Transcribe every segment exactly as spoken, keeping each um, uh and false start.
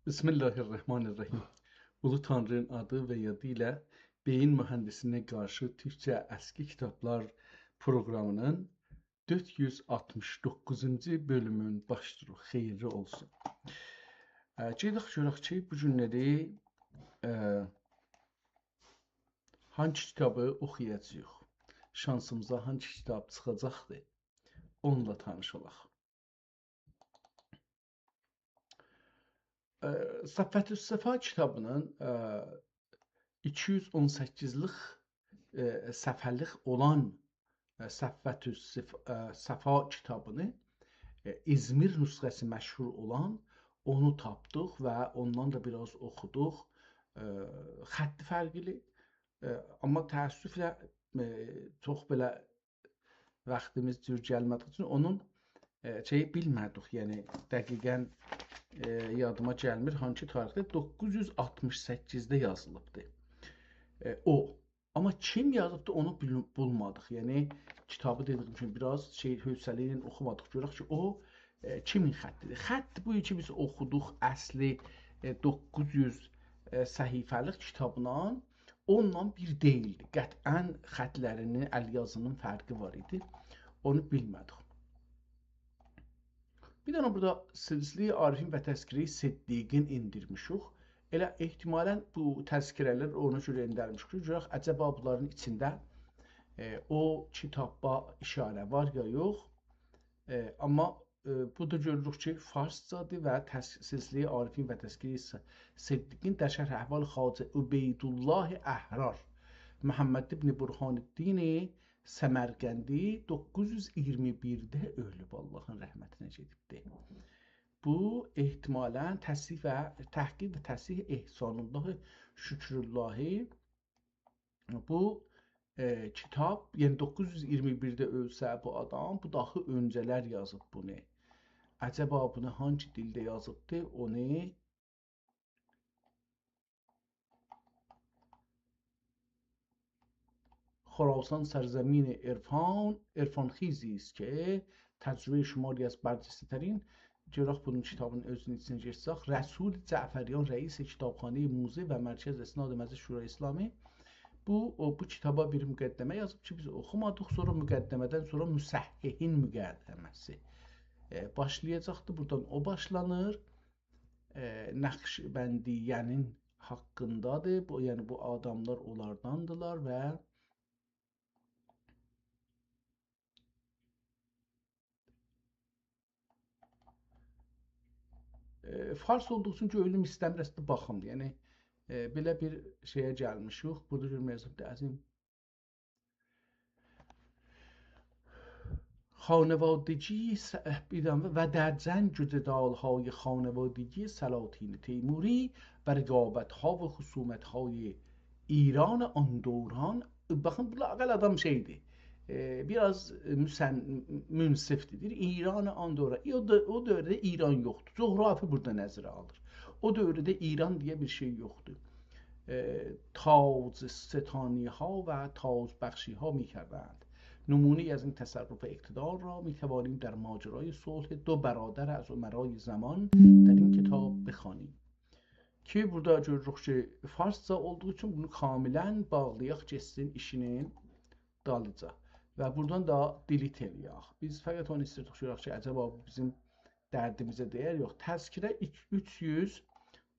بسم الله الرحمن الرحیم. اولو تانرینین آدی و یادی ایله بئیین موهندیسینه قارشی تورکجه اسکی کیتابلار پروقرامی‌نین دؤرد یوز آلتمیش دوققوزونجو بؤلومون باشلاییریق. خئییرلی اولسون. ا، گئدک گؤرک کی، بو گونلری، ا، هانگی کیتابی اوخویاجاغیق؟ شانسیمیزا هانگی کیتاب چیخاجاقدیر؟ اونونلا تانیش اولاق. ا، صفوة الصفا کیتابی‌نین، ا، ایکی یوز اون سککیزلیک، ا، صفحه‌لیک اولان، ا، صفوة الصف-، ا، صفا کیتابینی، ا، ایزمیر نسخه‌سی مشهور اولان، اونو تاپدیق و اوندان دا بیر آز اوخودوق. ا، خطی فرقلی، ا، آمما تأسفله، ا، چوخ بئله واختیمیز جور گلمه‌دیگی اوچون اونون، ا، شئیی بیلمه‌دیک. یعنی دقیقاً، ا، یادیما گلمیر هانگی تاریخده، دوققوز یوز آلتمیش سککیزده یازیلیبدی. ا، او. آمما کیم یازیبدی، اونو بیل-، بولمادیق. یعنی کیتابی دئدیگیم کیمی بیر آز شئی، حوصله ایله اوخومادیق. گؤرک کی، او، ا، کیمین خطی‌دیر. خط بو کی بیز اوخودوق اصلی، ا، دوققوز یوز، ا، صفحه‌لیک کیتابلا، اونونلا بیر دئییلدی. قطعاً خطلرینین، ال‌یازی‌نین فرقی وار ایدی. اونو بیلمه‌دیک. بیر دنه بورادا سلسله‌ی عارفین و تذکره‌ی صدیقین ائندیرمیشیک. ائله احتمالاً بو تذکره‌لر اونا گؤره ائندیرمیشیک کی، گؤرک عجبا بونلارین ایچینده، ائ، او کیتابا اشاره وار یا یوخ. ائ، آمما ائ، بو دا گؤروروک کی، فارسجادیر و تس-، سلسله‌ی عارفین و تذکره‌ی س-، صدیقین در شرح احوال خواجه عبیدالله احرار محمد ابن برهان‌الدین سمرقندی دوققوز یوز ایگیرمی بیرده اؤلوب، آللاهین رحمتینه گئدیبدی. بو احتمالاً تصحیح و، تحقیق و تصحیح احسان‌الله شکراللهی بو، ائ، کیتاب، یعنی دوققوز یوز ایگیرمی بیرده اؤلسه بو آدام، بو داها اؤنجه‌لر یازیب بونو. عجبا بونو هانگی دیلده یازیبدی؟ اونو خراسان سرزمین عرفان، عرفان‌خیزی است که تجربهٔ شماری از برجسته‌ترین، گؤرک بونون کیتابین اؤزونون ایچینه گئتسک، رسول جعفریان، رئیس کتابخانهٔ موزه و مرکز اسناد مجلس شورای اسلامی، بو، او، بو کیتابا بیر مقدمه یازیب کی، بیز اوخومادیق، سونرا مقدمه‌دن سونرا مصححین مقدمه‌سی، ائ، باشلایاجاقدی. بورادان او باشلانیر. ائ، نقشبندیه‌نین حاقیندادیر. بو، یعنی بو آداملار اونلارداندیلار و ائ، فارس اولدوغو اوچون گؤیلوم ایسته‌میر اصلینده باخیم. یعنی، ائ، بئله بیر شئیه گلمیشیک. بورادا گؤرمه‌یه‌سن ده عظیم. خانوادگی س-، بیر دنه و در جنگ و جدال‌های خانوادگی سلاطین تیموری و رقابت‌ها و خصومت‌های ایران آن دوران، باخین، بو لااقل آدام شئیدیر، ائ، بیر آز مسن-، منصفدیر. دئییر، ایران آن دوران، او دؤ-، او دؤورده ایران یوخدور. جغرافی بورادا نظره آلیر. او دؤورده ایران دئیه بیر شئی یوخدور. ائ، تاج‌ستانی‌ها و تاج‌بخشی‌ها می‌کردند. نمونه‌ای از این تصرف اقتدار را می‌توانیم در ماجرای صلح دو برادر از امرای زمان در این کتاب بخوانیم. کی، بورادا گؤروروک کی، فارسجا اولدوغو اوچون بونو کاملاً باغلایاق گئتسین ایشینین دالیجا. و بورادان دا delete ائله‌یک. بیز فقط اونو ایسته‌ییردیک گؤرک کی، عجبا بو بیزیم دردیمیزه دَیر، یوخ. تذکره ایک-، اوچ یوز،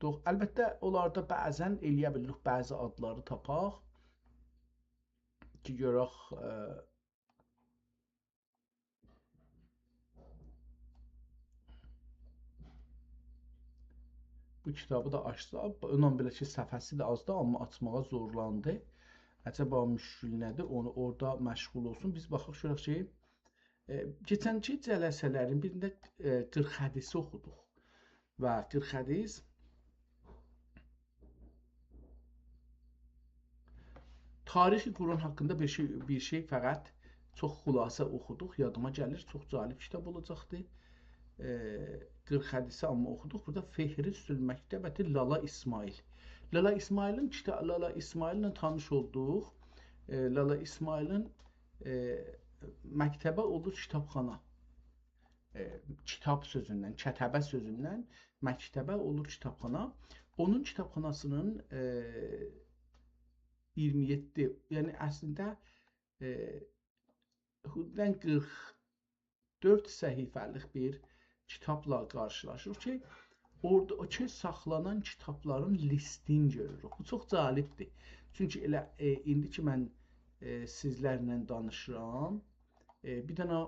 دوخ-، البته، اونلاردا بعضاً ائله‌یه بیلیریک بعضی آدلاری تاپاق کی، گؤرک، ائ، بو کیتابی دا آچسا، بونونلا بئله کی، صفحه‌سی ده آزدیر، آمما آچماغا زورلاندی. عجبا مشکل نه‌دیر؟ اونو اورادا مشغول اولسون. بیز باخاق گؤرک کی، ائ، کئچنکی جلسه‌لرین بیرینده، ائ، قیرخ حدیثی اوخودوق. و قیرخ حدیث تاریخ قرآن حاقیندا بیر شئی، بیر شئی فقط چوخ خلاصه اوخودوق. یادیما گلیر، چوخ جالب کیتاب اولاجاقدی. ائ، قیرخ حدیثی آمما اوخودوق. بورادا فهرست المکتبة لالا اسماعیل. لالا اسماعیلین کیتا-، لالا اسماعیل‌له تانیش اولدوق. ائ، لالا اسماعیلین، ائ، مکتبه اولدو کیتابخانا. ائ، کیتاب سؤزوندن، کتبه سؤزوندن، مکتبه اولور کیتابخانا. اونون کیتابخاناسینین، ائ، اییرمی یئددی، یعنی اصلینده، ائ، حدوداً قیرخ دؤرد صفحه‌لیک بیر کیتابلا قارشیلاشیریق کی، اورادا او کی ساخلانان کیتابلارین لیستینی گؤروروک. بو چوخ جالبدیر. چونکی ائله، ائ، ایندی کی من، ائ، سیزلرله دانیشیرام، ائ، بیر دنه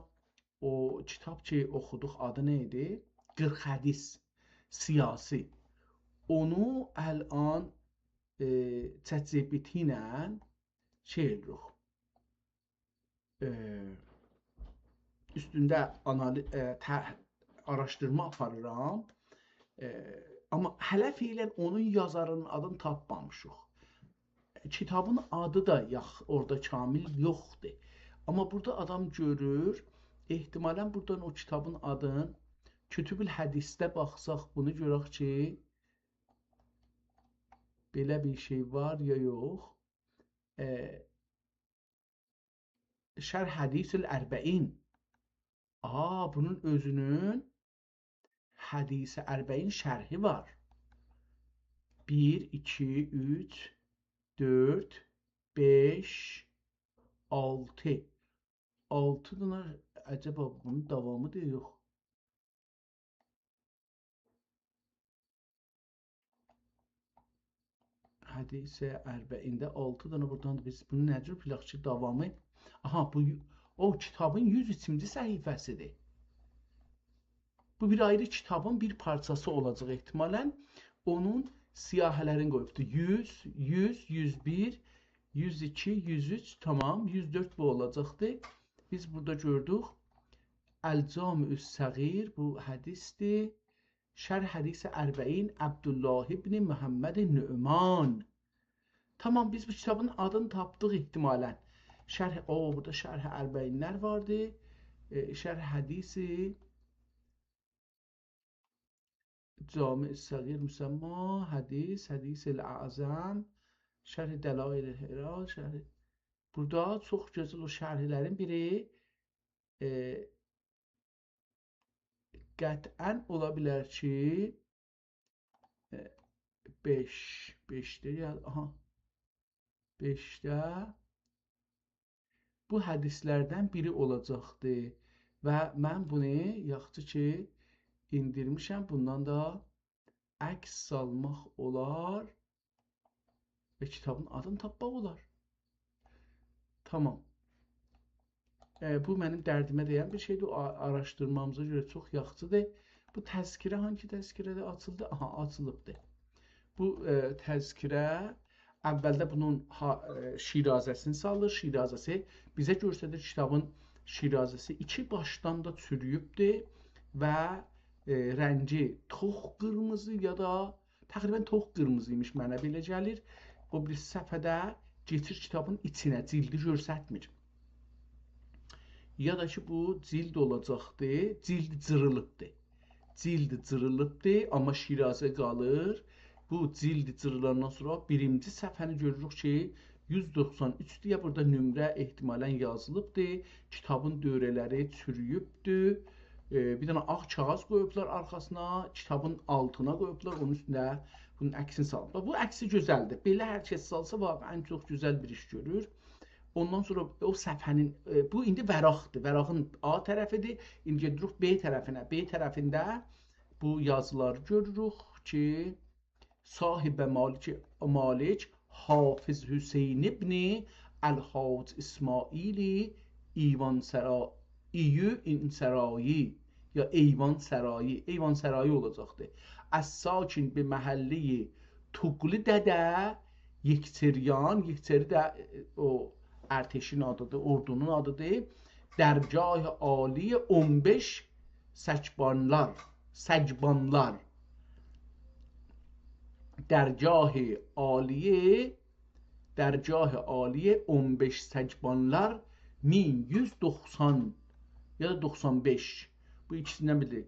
او کیتاب کی اوخودوق، آدی نه ایدی؟ قیرخ حدیث سیاسی. اونو الان، ائ، ChatGPT ایله شئی ائدیریک. ائ، اوستونده آنالی-، ائ، ته-، آراشدیرما آپاریرام. ائ، آمما هله فعلاً اونون یازارینین آدینی تاپمامیشیق. کیتابین آدی دا یاخ-، اورادا کامل یوخدور. آمما بورادا آدام گؤرور، احتمالاً بورادان او کیتابین آدین، کتب الحدیثده باخساق، بونو گؤرک کی، بئله بیر شئی وار یا یوخ. ائ، شرح حدیث الاربعین. آ، بونون اؤزونون حدیث اربعین شرحی وار. بیر، ایکی، اوچ، دؤرد، بئش، آلتی. آلتی دنه، عجبا بونون داوامی دا یوخ. حدیث اربعینده آلتی دنه بورادان دا بیز بونو نه جور بیلک کی، داوامی؟ آها، بو یو-، او کیتابین یوز اوچونجو صفحه‌سیدیر. بو بیر آیری کیتابین بیر پارچاسی اولاجاق احتمالاً. اونون سیاحه‌لرینی قویوبدور. یوز، یوز، یوز بیر، یوز ایکی، یوز اوچ، تامام، یوز دؤرد بو اولاجاقدی. بیز بورادا گؤردوک. الجامع الصغیر، بو حدیثدیر. شرح حدیث اربعین، عبدالله ابن محمد نعمان. تامام، بیز بو کیتابین آدینی تاپدیق احتمالاً. شرح، او، بورادا شرح اربعین‌لر واردی. ائ، شرح حدیث جامع صغیر مسمی، حدیث، حدیث الاعظم، شرح دلائل الحیرة، شرح، بورادا چوخ گؤزل او شرح‌لرین بیری، ائ، قطعاً اولا بیلر کی، ائ، بئش، بئشده، یا، آها، بئشده بو حدیث‌لردن بیری اولاجاقدی. و من بونو یاخشی کی ایندیرمیشم، بوندان دا عکس سالماق اولار و کیتابین آدینی تاپماق اولار. تامام. ائ، بو منیم دردیمه دَین بیر شئیدیر. آ-، آراشدیرمامیزا گؤره چوخ یاخشیدیر. بو تذکره هانگی تذکره‌دیر؟ آچیلدی؟ آها، آچیلیبدیر. بو، ائ، تذکره اولده بونون ها-، ائ، شیرازه‌سینی سالیر. شیرازه‌سی بیزه گؤستریر کیتابین شیرازه‌سی ایکی باشدان دا چورویوبدور و، ائ، رنگی توخ قیرمیزی یا دا تقریباً توخ قیرمیزی ایمیش، منه بئله گلیر. او بیریسی صفحه‌ده کئچیر کیتابین ایچینه، جیلدی گؤرستمیر. یا دا کی، بو جیلد اولاجاقدی، جیلد جیریلیبدی. جیلد جیریلیبدی، آمما شیرازه قالیر. بو جیلد جیریلاندان سونرا بیرینجی صفحه‌نی گؤروروک کی، یوز دوخسان اوچ دئیه بورادا نمره احتمالاً یازیلیبدی. کیتابین دؤوره‌لری چورویوبدو. ائ، بیر دنه آغ کاغیذ قویوبلار آرخاسینا، کیتابین آلتینا قویوبلار، اونون اوستونده بونون عکسینی سالیبلار. بو عکسی گؤزلدیر. بئله هر کس سالسا، واقعاً چوخ گؤزل بیر ایش گؤرور. اوندان سونرا او صفحه‌نین، ائ، بو ایندی ورقدیر. ورقین آ طرفیدیر. ایندی گئدیریک ب طرفینه. ب طرفینده بو یازیلاری گؤروروک کی، صاحب مالک، مالک حافظ حسین ابن الحاج اسماعیل ایوان‌سرا-، ایوان‌سرایی یا ایوان‌سرایی، ایوان‌سرایی اولاجاقدی. الساکن به محلهٔ توقلی دده یکچریان، یکچری ده، ائ، او ارتشین آدیدیر، اوردونون آدیدیر. درگاه عالی اون بئش سجبانلار، سجبانلار. درگاه عالی، درگاه عالی اون بئش سجبانلار، مین یوز دوخسان یا دا دوخسان بئش. بو ایکیسیندن بیری.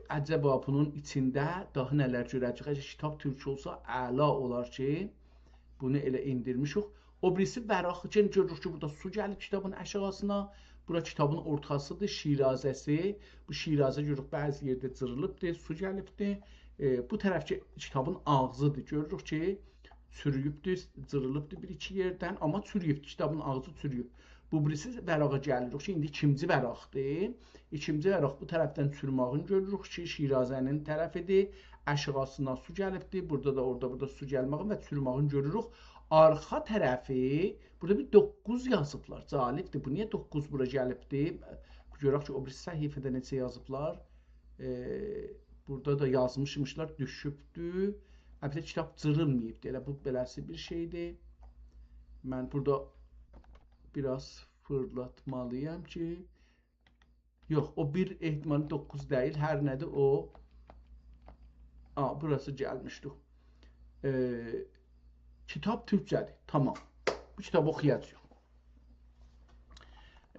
عجبا بونون ایچینده داها نه‌لر گؤره‌جه‌ییک؟ اگر کیتاب تورکجه اولسا، اعلا اولار کی، بونو ائله ایندیرمیشیک. او بیریسی ورقی کی، گؤروروک کی، بورادا سو گلیب کیتابین آشاغیسینا. بورا کیتابین اورتاسی‌دیر، شیرازه‌سی. بو شیرازه گؤروروک بعضی یئرده جیریلیبدیر، سو گلیبدیر. ائ، بو طرف کی، کیتابین آغزی‌دیر. گؤروروک کی، چورویوبدور، جیریلیبدیر بیر-ایکی یئردن، آمما چورویوب، کیتابین آغزی چورویوب. بو بیریسی ورقه گلیریک کی، ایندی ایکینجی ورقدیر. ایکینجی ورق بو طرفدن چوروماغین گؤروروک کی، شیرازه‌نین طرفی‌دیر. آشاغیسینا سو گلیبدیر. بورادا دا، اورادا، بورادا سو گلماغین و چوروماغین گؤروروک. آرخا طرفی، بورادا بیر دوققوز یازیبلار. جالبدیر. بو نییه دوققوز بورا گلیبدیر؟ گؤرک کی، او بیریسی صفحه‌ده نئچه یازیبلار. ائ، بورادا دا یازمیشمیشلار، دوشوبدو. البته، کیتاب جیریلماییبدی. ائله بو بئله‌سی بیر شئیدیر. من بورادا بیر آز فیرلاتمالی‌یام کی، یوخ، او بیر احتمال دوققوز دئییل، هر نه‌دیر او. آ، بوراسی گلمیشدی. ائ، کیتاب تورکجه‌دیر. تامام. بو کیتابی اوخویاجاغیق.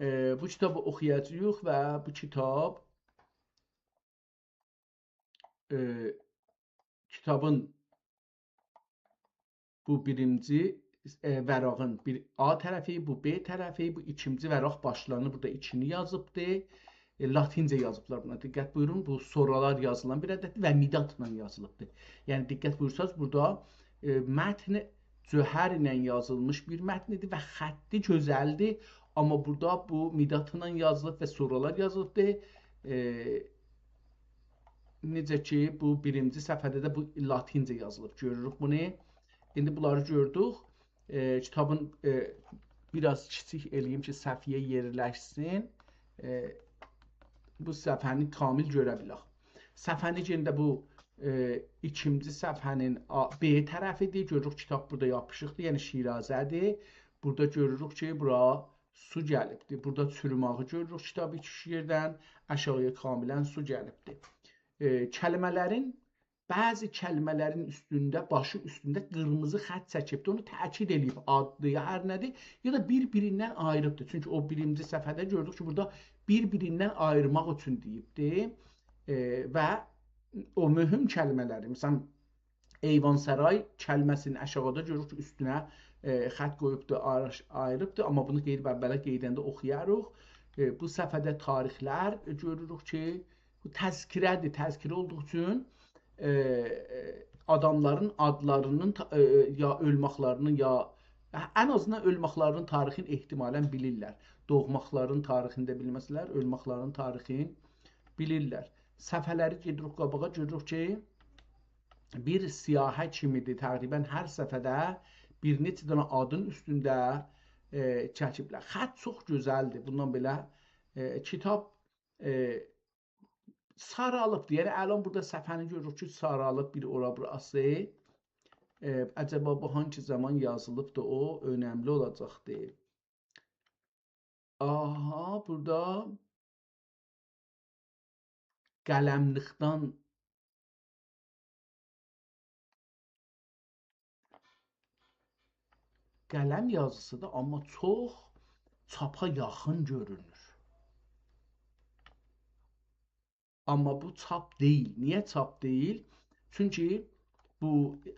ائ، بو کیتابی اوخویاجاغیق و بو کیتاب، ائ، کیتابین بو بیرینجی، ائ، ورقین بیر آ طرفی، بو ب طرفی، بو ایکینجی ورق باشلانیر. بورادا ایکینی یازیبدی. ائ، لاتینجه یازیبلار بونا. دقت بویورون، بو سورالار یازیلان بیر عدددیر و مدادلا یازیلیبدیر. یعنی، دقت بویورساز، بورادا، ائ، متن جوهر ایله یازیلمیش بیر متندیر و خطی گؤزلدیر. آمما بورادا بو مدادلا یازیلیب و سورالار یازیلیبدیر. ائ، نئجه کی، بو بیرینجی صفحه‌ده ده بو لاتینجه یازیلیب. گؤروروک بونو. ایندی بونلاری گؤردوک. ائ، کیتابین، ائ، بیر آز کیچیک ائله‌ییم کی، صفحه‌یه یئرلشسین. ائ، بو صفحه‌نی کامل گؤره بیلک. صفحه‌نی یئنه ده بو، ائ، ایکینجی صفحه‌نین آ-، ب طرفی‌دیر. گؤروروک، کیتاب بورادا یاپیشیقدیر، یعنی شیرازه‌دیر. بورادا گؤروروک کی، بورا سو گلیبدیر. بورادا چوروماغی گؤروروک، کیتاب ایکی یئردن آشاغی‌یا کاملاً سو گلیبدیر. ائ، کلمه‌لرین، بعضی کلمه‌لرین اوستونده، باشی اوستونده قیرمیزی خط چکیبدیر. اونو تأکید ائله‌ییب، آددیر یا هر نه‌دیر، یا دا بیر-بیریندن آییریبدیر. چونکی او بیرینجی صفحه‌ده گؤردوک کی، بورادا بیر-بیریندن آییرماق اوچون دئییبدیر. ائ، و او مهم کلمه‌لری، مثلاً، ایوان‌سرای کلمه‌سینی آشاغیدا گؤروروک کی، اوستونه، ائ، خط قویوبدور، آیریش-، آییریبدیر. آمما بونو قئییدیب اوّله قئییدنده اوخویاریق. ائ، بو صفحه‌ده تاریخلر گؤروروک کی، بو تذکره‌دیر. تذکره اولدوغو اوچون، ائ، ائ، آداملارین آدلارینین تا-، ائ، ائ، یا اؤلمکلرینین، یا ان آزیندان اؤلمکلرینین تاریخینی احتمالاً بیلیرلر. دوغماقلارین تاریخینی ده بیلمه‌سه‌لر، اؤلمکلرین تاریخینی بیلیرلر. صفحه‌لری گئدیریک قاباغا، گؤروروک کی، بیر سیاهه کیمی‌دیر. تقریباً هر صفحه‌ده بیر نئچه دنه آدین اوستونده، ائ، چکیبلر. خط چوخ گؤزلدیر. بوندان بئله، ائ، کیتاب، ائ، سارالیبدیر. یعنی، الان بورادا صفحه‌نی گؤروروک کی، سارالیب بیر اورا بوراسی. ائ، عجبا بو هانگی زامان یازیلیبدی، او اؤنملی اولاجاقدیر. آها، بورادا قلملیکدن، قلم یازیسی‌دیر، آمما چوخ چاپا یاخین گؤرونور. آمما بو چاپ دئییل. نییه چاپ دئییل؟ چونکی بو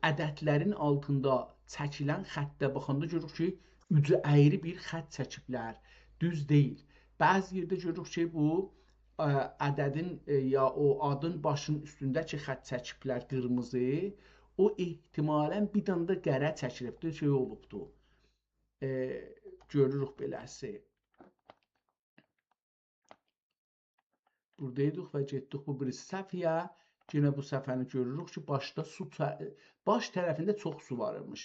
عددلرین آلتیندا چکیلن خطه باخاندا گؤروروک کی، اوجو اَیری بیر خط چکیبلر. دوز دئییل. بعضی یئرده گؤروروک کی، بو، ا، عددین، ائ، یا او آدین باشینین اوستونده کی خط چکیبلر قیرمیزی، او احتمالاً بیر دنه ده قره چکیلیبدیر، شئی اولوبدور. ائ، گؤروروک بئله‌سی. بورادایدیق و گئتدیک بو بیریسی صفحه‌یه. یئنه بو صفحه‌نی گؤروروک کی، باشدا سو چا-، باش طرفینده چوخ سو وار ایمیش.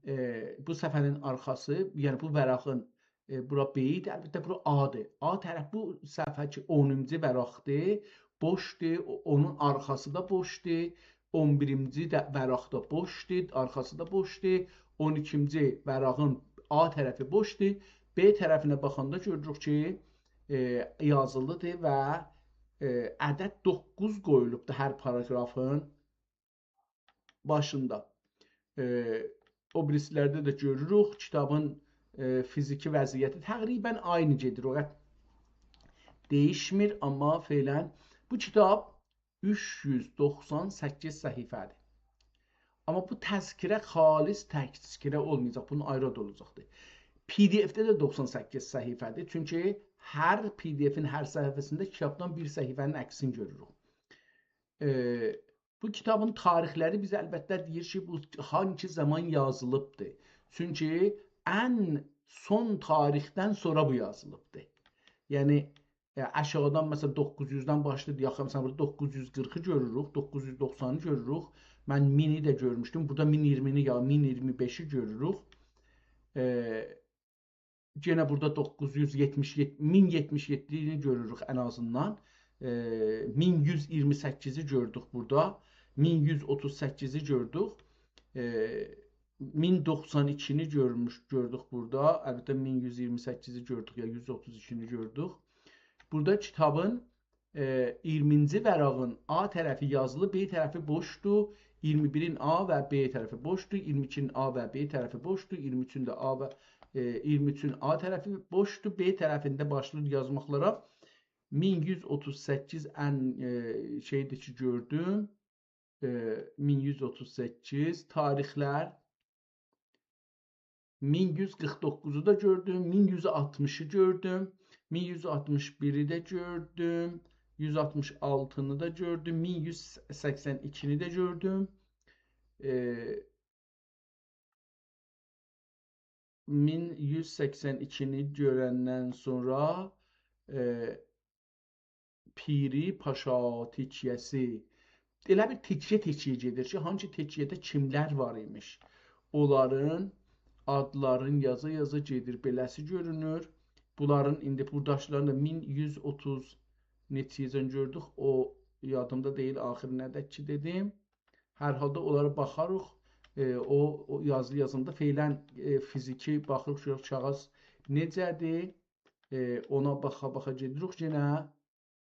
ائ، بو صفحه‌نین آرخاسی، یعنی بو ورقین، ائ، بورا ب ایدی، البته بورا آ دیر. آ طرف بو صفحه کی، اونونجو ورقدیر، بوشدور، او-، اونون آرخاسی دا بوشدور، اون بیرینجی ده ورق دا بوشدور، آرخاسی دا بوشدور، اون ایکینجی ورقین آ طرفی بوشدور. ب طرفینه باخاندا گؤروروک کی، ائ، یازیلیدیر و، ائ، عدد دوققوز قویولوبدور هر پاراگرافین باشیندا. ائ، او بیریسی‌لرده ده گؤروروک، کیتابین، ائ، فیزیکی وضعیتی تقریباً عینی گئدیر، او قدر دییشمیر، آمما فعلاً بو کیتاب اوچ یوز دوخسان سککیز صفحه‌دیر. آمما بو تذکره خالص تذکره اولمایاجاق، بونون آیری آدی اولاجاقدیر. پی دی اف‌ده ده دوخسان سککیز صفحه‌دیر، چونکی هر پی دی افین هر صفحه‌سینده کیتابدان بیر صفحه‌نین عکسینی گؤروروک. ائ، بو کیتابین تاریخلری بیزه البته دئییر کی، بو هانگی زامان یازیلیبدیر. چونکی ان سون تاریخدن سونرا بو یازیلیبدیر. یعنی، ائ، آشاغیدان، مثلا، دوققوز یوزدن باشلاییر، یاخین، مثلا، بورادا دوققوز یوز قیرخی گؤروروک، دوققوز یوز دوخسانی گؤروروک. من مینی ده گؤرموشدوم. بورادا مین ایگیرمینی یا مین ایگیرمی بئشی گؤروروک. ائ، یئنه بورادا دوققوز یوز یئتمیش یئددی، مین یئتمیش یئددینی گؤروروک ان آزیندان. ائ، مین یوز ایگیرمی سککیزی گؤردوک بورادا. مین یوز اوتوز سککیزی گؤردوک. ائ، مین دوخسان ایکینی گؤرموش، گؤردوک بورادا. البته، مین یوز ایگیرمی سککیزی گؤردوک، یا یوز اوتوز ایکینی گؤردوک. بورادا کیتابین، ائ، ایگیرمینجی ورقین آ طرفی یازیلی، ب طرفی بوشدور. ایگیرمی بیرین آ و ب طرفی بوشدور. ایگیرمی ایکینین آ و ب طرفی بوشدور. ایگیرمی اوچون ده آ و، ائ، ایگیرمی اوچون آ طرفی بوشدور. ب طرفینده باشلاییر یازماقلارا. مین یوز اوتوز سککیز ان، ائ، شئیدیر کی، گؤردوم. ائ، مین یوز اوتوز سککیز تاریخلر. مین یوز قیرخ دوققوزو دا گؤردوم، مین یوز آلتمیشی گؤردوم، مین یوز آلتمیش بیری ده گؤردوم، یوز آلتمیش آلتینی دا گؤردوم، مین یوز سکسن ایکینی ده گؤردوم. ائ، مین یوز سکسن ایکینی گؤرندن سونرا، ائ، پیری پاشا تکیه‌سی. ائله بیر تکیه-تکیه گئدیر کی، هانسی تکیه‌ده کیملر وار ایمیش. اونلارین آدلارین یازا-یازا گئدیر. بئله‌سی گؤرونور. بونلارین ایندی بورداکیلارین دا مین یوز اوتوز نئچه‌یه‌جن گؤردوک. او یادیمدا دئییل، آخیری نه عدد کی دئدیم. هر حالدا اونلارا باخاریق. ائ، او، او یازی یازاندا فعلاً، ائ، فیزیکی باخیریق، گؤرک کاغیذ نئجه‌دیر. ائ، اونا باخا-باخا گئدیریک یئنه.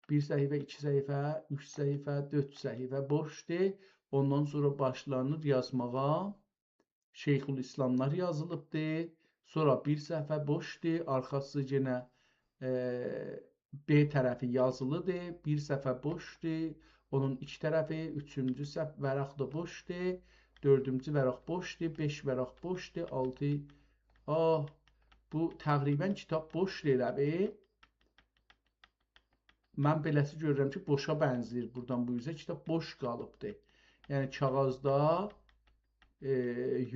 بیر صفحه، ایکی صفحه، اوچ صفحه، دؤرد صفحه بوشدور. اوندان سونرا باشلانیر یازماغا. شیخ‌الاسلاملار یازیلیبدیر. سونرا بیر صفحه بوشدور. آرخاسی یئنه، ائ، ب طرفی یازیلیدیر. بیر صفحه بوشدور. اونون ایکی طرفی، اوچونجو صف-، ورق ده بوشدور. دؤردونجو ورق بوشدور. بئش ورق بوشدور. آلتی، آه، بو تقریباً کیتاب بوشدور ائله بیر. من بئله‌سی گؤرورم کی، بوشا بنزه‌ییر بورادان بو اوزه. کیتاب بوش قالیبدی. یعنی، کاغیذدا، ائ،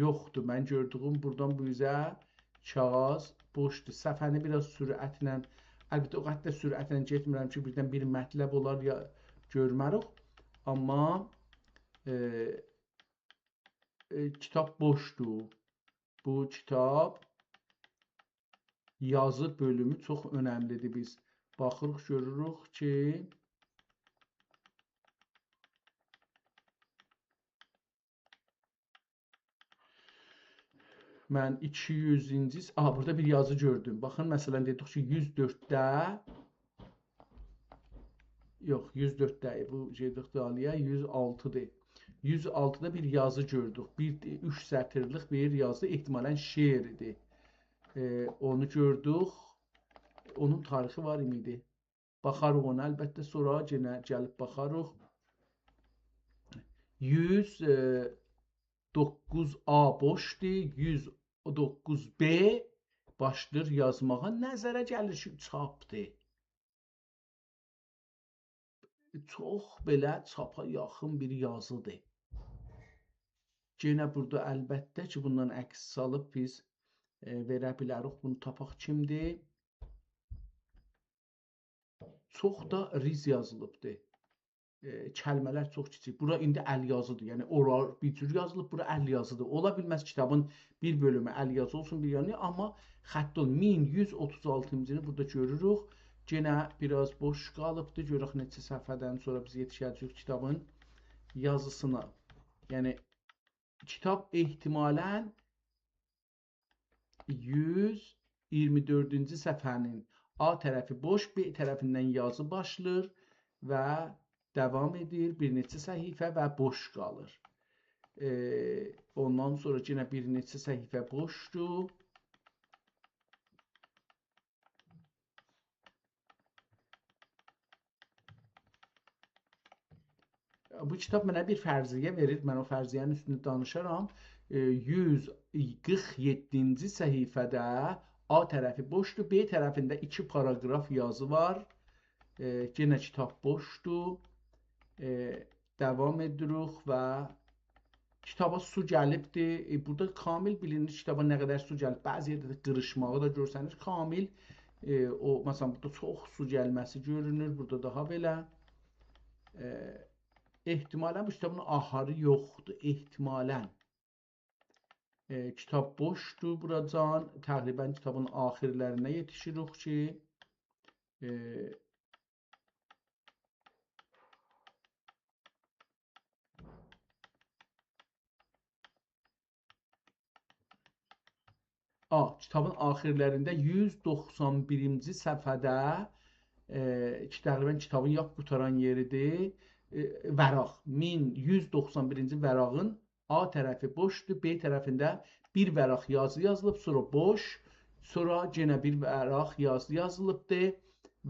یوخدور. من گؤردویوم بورادان بو اوزه کاغیذ بوشدور. صفحه‌نی بیر آز سرعتله، البته، او قدر ده سرعتله گئتمیرم کی، بیردن بیر مطلب اولار یا گؤرمه‌ریک. آمما، ائ، ائ، کیتاب بوشدور. بو کیتاب یازی بؤلومو چوخ اؤنملیدیر. بیز باخیریق، گؤروروک کی، من ایکی یوزونجو، آها، بورادا بیر یازی گؤردوم. باخین، مثلاً، دئدیک کی، یوز دؤردده، یوخ، یوز دؤرد دئییل، بو گئدیریک دالییا، یوز آلتیدیر. یوز آلتیدا بیر یازی گؤردوک. بیر، اوچ سطیرلیک بیر یازی، احتمالاً شعر ایدی. ائ، اونو گؤردوک. اونون تاریخی وار ایمیدی. باخاریق اونا، البته، سونرا یئنه گلیب باخاریق. یوز، ائ، دوققوز آ بوشدور، یوز دوققوز ب باشلاییر یازماغا. نظره گلیر کی، چاپدیر. چوخ بئله چاپا یاخین بیر یازیدیر. یئنه بورادا البته کی، بوندان عکس سالیب بیز، ائ، وئره بیلریک. بونو تاپاق کیمدیر؟ چوخ دا ریز یازیلیبدیر. ائ، کلمه‌لر چوخ کیچیک. بورا ایندی ال یازیدیر. یعنی، اورا بیر جور یازیلیب، بورا ال یازیدیر. اولا بیلمز کیتابین بیر بؤلومو ال یازی اولسون، بیر یانی، آمما خط اول-، مین یوز اوتوز آلتینجینی بورادا گؤروروک. یئنه بیر آز بوش قالیبدیر. گؤرک نئچه صفحه‌دن سونرا بیز یئتیشه‌جه‌ییک کیتابین یازیسینا. یعنی، کیتاب احتمالاً یوز ایگیرمی دؤردونجو صفحه‌نین آ طرفی بوش، ب طرفیندن یازی باشلاییر و داوام ائدیر، بیر نئچه صفحه و بوش قالیر. ائ، اوندان سونرا یئنه بیر نئچه صفحه بوشدور. بو کیتاب منه بیر فرضیه وئریر، من او فرضیه‌نین اوستونده دانیشارام. ائ، یوز قیرخ یئددینجی صفحه‌ده آ طرفی بوشدور، ب طرفینده ایکی پاراگراف یازی وار. ائ، یئنه کیتاب بوشدور. ائ، داوام ائدیریک و کیتابا سو گلیبدیر. ائ، بورادا کامل بیلینیر کیتابا نه قدر سو گلیب. بعضی یئرده ده قیریشماغی دا گؤرسنیر. کامل، ائ، او، مثلا، بورادا چوخ سو گلمه‌سی گؤرونور، بورادا داها بئله. ائ، احتمالا بو کیتابین آخیری یوخدور، احتمالا. ائ، کیتاب بوشدور بوراجان. تقریبا کیتابین آخیرلرینه یئتیشیریک کی، ائ، آ، کیتابین آخیرلرینده یوز دوخسان بیرینجی صفحه‌ده، ائ، کی، تقریبا کیتابین لاپ قوتاران یئریدیر. ائ، ورق، مین یوز دوخسان بیرینجی ورقین آ طرفی بوشدور، ب طرفینده بیر ورق یازی یازیلیب، سونرا بوش، سونرا یئنه بیر ورق یازی یازیلیبدیر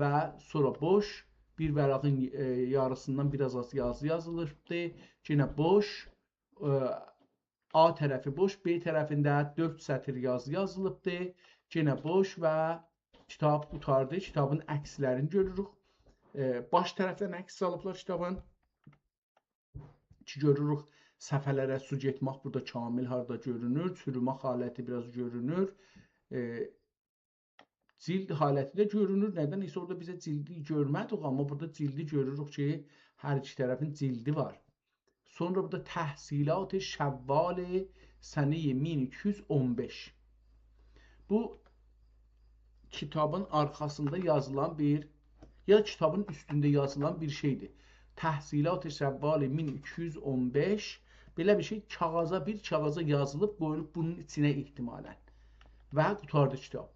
و سونرا بوش، بیر ورقین، ائ، یاریسیندان بیر آز آز یازی یازیلیبدیر، یئنه بوش، ائ، آ طرفی بوش، ب طرفینده دؤرد سطر یازی یازیلیبدیر، یئنه بوش و کیتاب قوتاردی. کیتابین عکسلرینی گؤروروک. ائ، باش طرفدن عکس آلیبلار کیتابین. کی گؤروروک، صفحه‌لره سو گئتمک بورادا کامل هاردا گؤرونور، چورومک حالتی بیر آز گؤرونور. ائ، جلد حالتی ده گؤرونور. ندنسه اورادا بیزه جلدی گؤرمه‌دیک، آمما بورادا جلدی گؤروروک کی، هر ایکی طرفین جلدی وار. سونرا بورادا تحصیلات شوال سنه‌ی مین ایکی یوز اون بئش. بو کیتابین آرخاسیندا یازیلان بیر، یا کیتابین اوستونده یازیلان بیر شئیدیر. تحصیلات شوال مین ایکی یوز اون بئش، بئله بیر شئی، کاغیذا، بیر کاغیذا یازیلیب، قویولوب بونون ایچینه احتمالا. و قوتاردی کیتاب.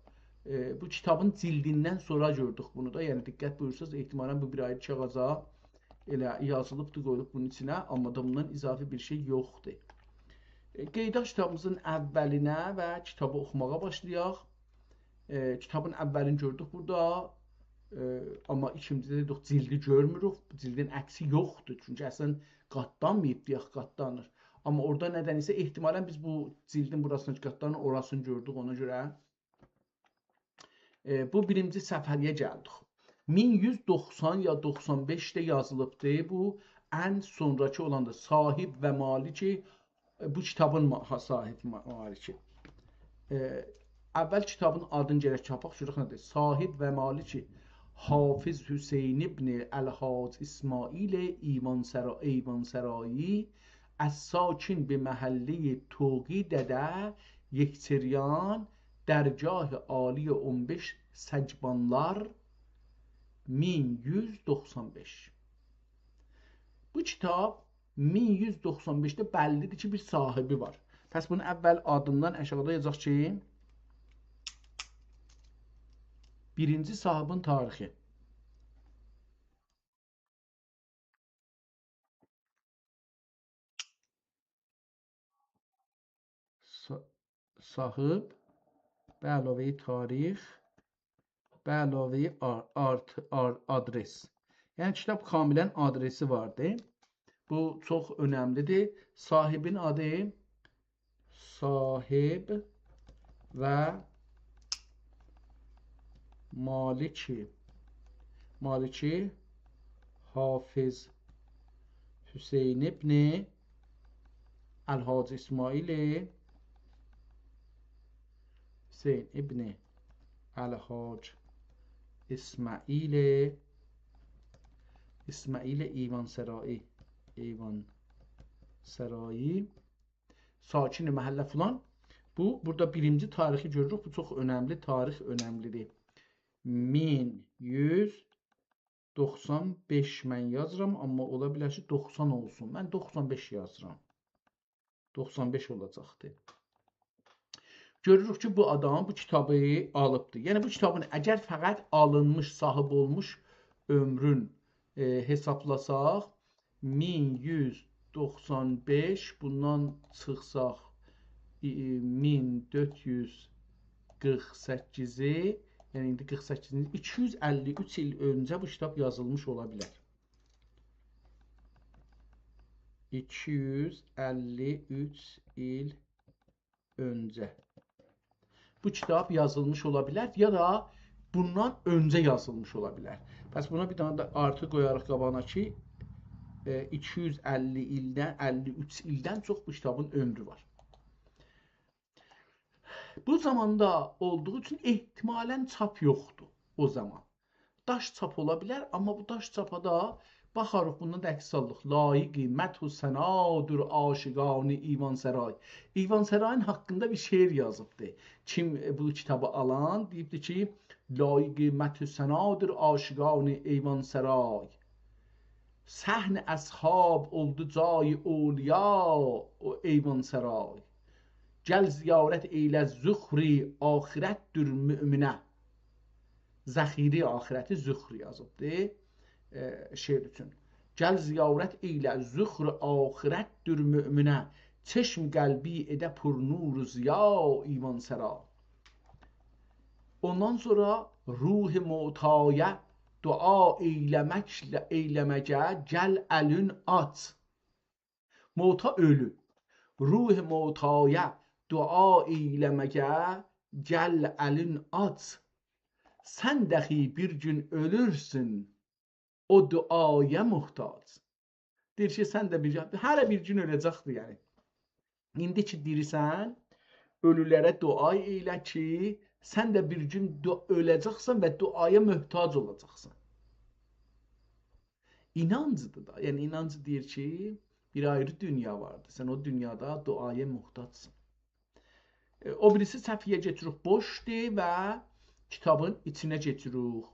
ائ، بو کیتابین جلدیندن سونرا گؤردوک بونو دا. یعنی، دقت بویورسانیز، احتمالا بو بیر آیری کاغیذا ائله یازیلیبدی، قویولوب بونون ایچینه، آمما دا بوندان اضافی بیر شئی یوخدور. ائ، قئییداق کیتابیمیزین اولینه و کیتابی اوخوماغا باشلایاق. ائ، کیتابین اولینی گؤردوک بورادا. ائ، آمما ایکینجیده دئدیک، جلدی گؤرموروک. جلدین عکسی یوخدور. چونکی اصلا قاتلانماییب، دئیک، قاتلانیر. آمما اورادا ندنسه احتمالا بیز بو جلدین بوراسینی قاتلانیر، اوراسینی گؤردوک. اونا گؤره ائ، بو بیرینجی صفحه‌یه گلدیک. مین یوز دوخسان یا دوخسان بئشده یازیلیبدی. بو ان سونراکی اولاندیر. صاحب و مالکی، ائ، بو کیتابین ما-، ها، صاحب ما-، مالکی. ائ، اول کیتابین آدینی گرک تاپاق، گؤرک نه‌دیر؟ صاحب و مالکی حافظ حسین ابن الحاج اسماعیل ایوان‌سرا-، ایوان‌سرایی، الساکن بمحلهٔ طوقی دده، یکچریان، درگاه عالی اون بئش سگبانلار، مین یوز دوخسان بئش. بو کیتاب مین یوز دوخسان بئشده بللی‌دیر کی، بیر صاحبی وار. پس بونو اول آدیندان آشاغیدا یازاق کی، بیرینجی صاحبین تاریخی. صا-، صاحب، به علاوهٔ تاریخ، به علاوهٔ آر-، آرت-، آر-، آدرس. یعنی کیتاب کاملا آدرسی واردی. بو چوخ اؤنملی‌دیر. صاحبین آدی صاحب و مالکی، مالکی حافظ حسین ابن الحاج اسماعیل، حسین ابن الحاج اسماعیل، اسماعیل ایوان‌سرایی، ایوان‌سرایی، ساکن محله فلان. بو، بورادا بیرینجی تاریخی گؤروروک. بو چوخ اؤنملی، تاریخ اؤنملی‌دیر. مین یوز دوخسان بئش من یازیرام، آمما اولا بیلر کی، دوخسان اولسون. من دوخسان بئش یازیرام. دوخسان بئش اولاجاقدی. گؤروروک کی، بو آدام بو کیتابی آلیبدی. یعنی، بو کیتابین اگر فقط آلینمیش، صاحب اولموش عؤمرون، ائ، حسابلاساق، مین یوز دوخسان بئش، بوندان چیخساق، ای-، ای-، مین دؤرد یوز قیرخ سککیزی، یعنی ایندی قیرخ سککیزینجی، ایکی یوز اللی اوچ ایل اؤنجه بو کیتاب یازیلمیش اولا بیلر. ایکی یوز اللی اوچ ایل اؤنجه. بو کیتاب یازیلمیش اولا بیلر، یا دا بوندان اؤنجه یازیلمیش اولا بیلر. پس بونا بیر دنه ده آرتی قویاریق قاباغینا کی، ائ، ایکی یوز اللی ایلدن، اللی اوچ ایلدن چوخ بو کیتابین عؤمرو وار. بو زاماندا اولدوغو اوچون احتمالاً چاپ یوخدور او زامان. داش چاپ اولا بیلر، آمما بو داش چاپا دا باخاریق، بوندان دا عکس آلیریق. لایق مدح و ثنادور عاشقان ایوان‌سرای. ایوان‌سرایین حاقیندا بیر شعر یازیبدی. کیم، ائ، بو کیتابی آلان دئییبدی کی، لایق مدح و ثنادور عاشقان ایوان‌سرای. صحن اصحاب اولدو جای اولیا و ایوان‌سرای. گل زیارت ائیله ذخر آخرتدیر مؤمنه. ذخیره آخرتی ذخر یازیبدی، ائ، شعر اوچون. گل زیارت ائیله ذخر آخرتدیر مؤمنه، چشم قلبی ائده پر نور و ضیا ایوان‌سرا. اوندان سونرا روح معتایا دعا ائیله‌مکله، ائیله‌مگه گل الین آچ. معتا اؤلو. روح معتایا دعا ائیله‌مگه گل الین آچ. سن داخی بیر گون اؤلورسون، او دعایا محتاج. دئییر کی، سن ده بیر گون، هره بیر گون اؤله‌جکدیر، یعنی. ایندی کی دیریسن، اؤلولره دعا ائیله کی، سن ده بیر گون دو-، اؤله‌جکسن و دعایا محتاج اولاجاقسان. اینانجیدیر دا. یعنی، اینانج دئییر کی، بیر آیری دونیا واردیر. سن او دونیادا دعایا محتاجسان. ائ، او بیریسی صفحه‌یه کئچیریک، بوشدور و کیتابین ایچینه کئچیریک.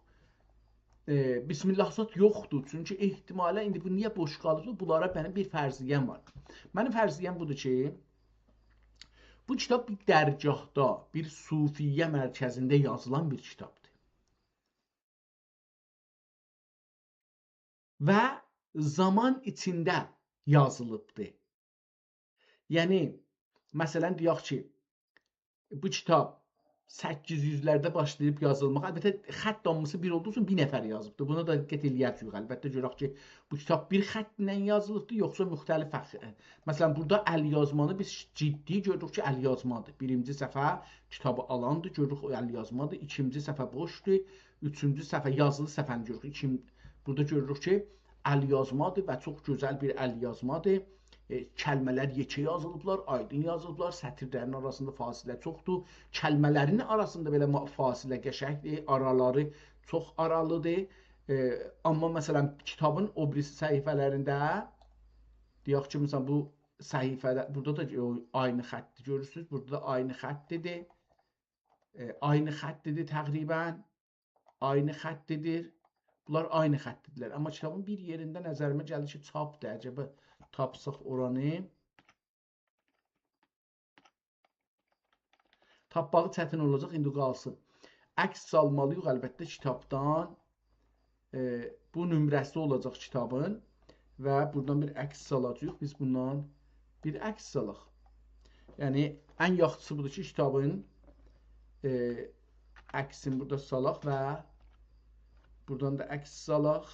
ائ، بسم‌الله زاد یوخدور، چونکی احتمالاً ایندی بو نییه بوش قالیبدیر؟ بونلارا منیم بیر فرضیه‌م وار. منیم فرضیه‌م بودور کی، بو کیتاب بیر درگاهدا، بیر صوفیه مرکزینده یازیلان بیر کیتابدیر. و زامان ایچینده یازیلیبدی. یعنی، مثلاً، دئیک کی، بو کیتاب سککیز یوزلرده باشلاییب یازیلماغا، البته، خط هامیسی بیر اولدوغو اوچون بیر نفر یازیبدی. بونا دا دقت ائله‌یه‌جه‌ییک. البته، گؤرک کی، بو کیتاب بیر خط ایله یازیلیبدی، یوخسا موختلیف فخ-، مثلاً، بورادا ال‌یازمانی بیز جدی گؤروروک کی، ال‌یازمادیر. بیرینجی صفحه کیتابی آلاندیر، گؤروروک او ال‌یازمادیر. ایکینجی صفحه بوشدور. اوچونجو صفحه، یازیلی صفحه‌نی گؤروروک. ایکین-، بورادا گؤروروک کی، ال‌یازمادیر و چوخ گؤزل بیر ال‌یازمادیر. ائ، کلمه‌لر یئکه یازیلیبلار، آیدین یازیلیبلار، سطیرلرین آراسیندا فاصله چوخدور. کلمه‌لرین آراسیندا بئله ما-، فاصله قشنگدیر، آرالاری چوخ آرالیدیر. ائ، آمما، مثلاً، کیتابین او بیریسی صفحه‌لرینده، دئیک کی، مثلاً، بو صفحه‌ده، بورادا دا او عینی خطی گؤرورسونوز، بورادا دا عینی خطیدیر. ائ، عینی خطیدیر تقریباً. عینی خطیدیر. بونلار عینی خطیدیرلر. آمما کیتابین بیر یئرینده نظریمه گلدی کی، چاپدیر. عجبا تاپساق اورانی. تاپماغی چتین اولاجاق، ایندی قالسین. عکس سالمالی‌ییق، البته، کیتابدان. ائ، بو نمره‌سی اولاجاق کیتابین و بورادان بیر عکس سالاجاغیق. بیز بوندان بیر عکس سالاق. یعنی، ان یاخشیسی بودور کی، کیتابین، ائ، عکسینی بورادا سالاق و بورادان دا عکس سالاق.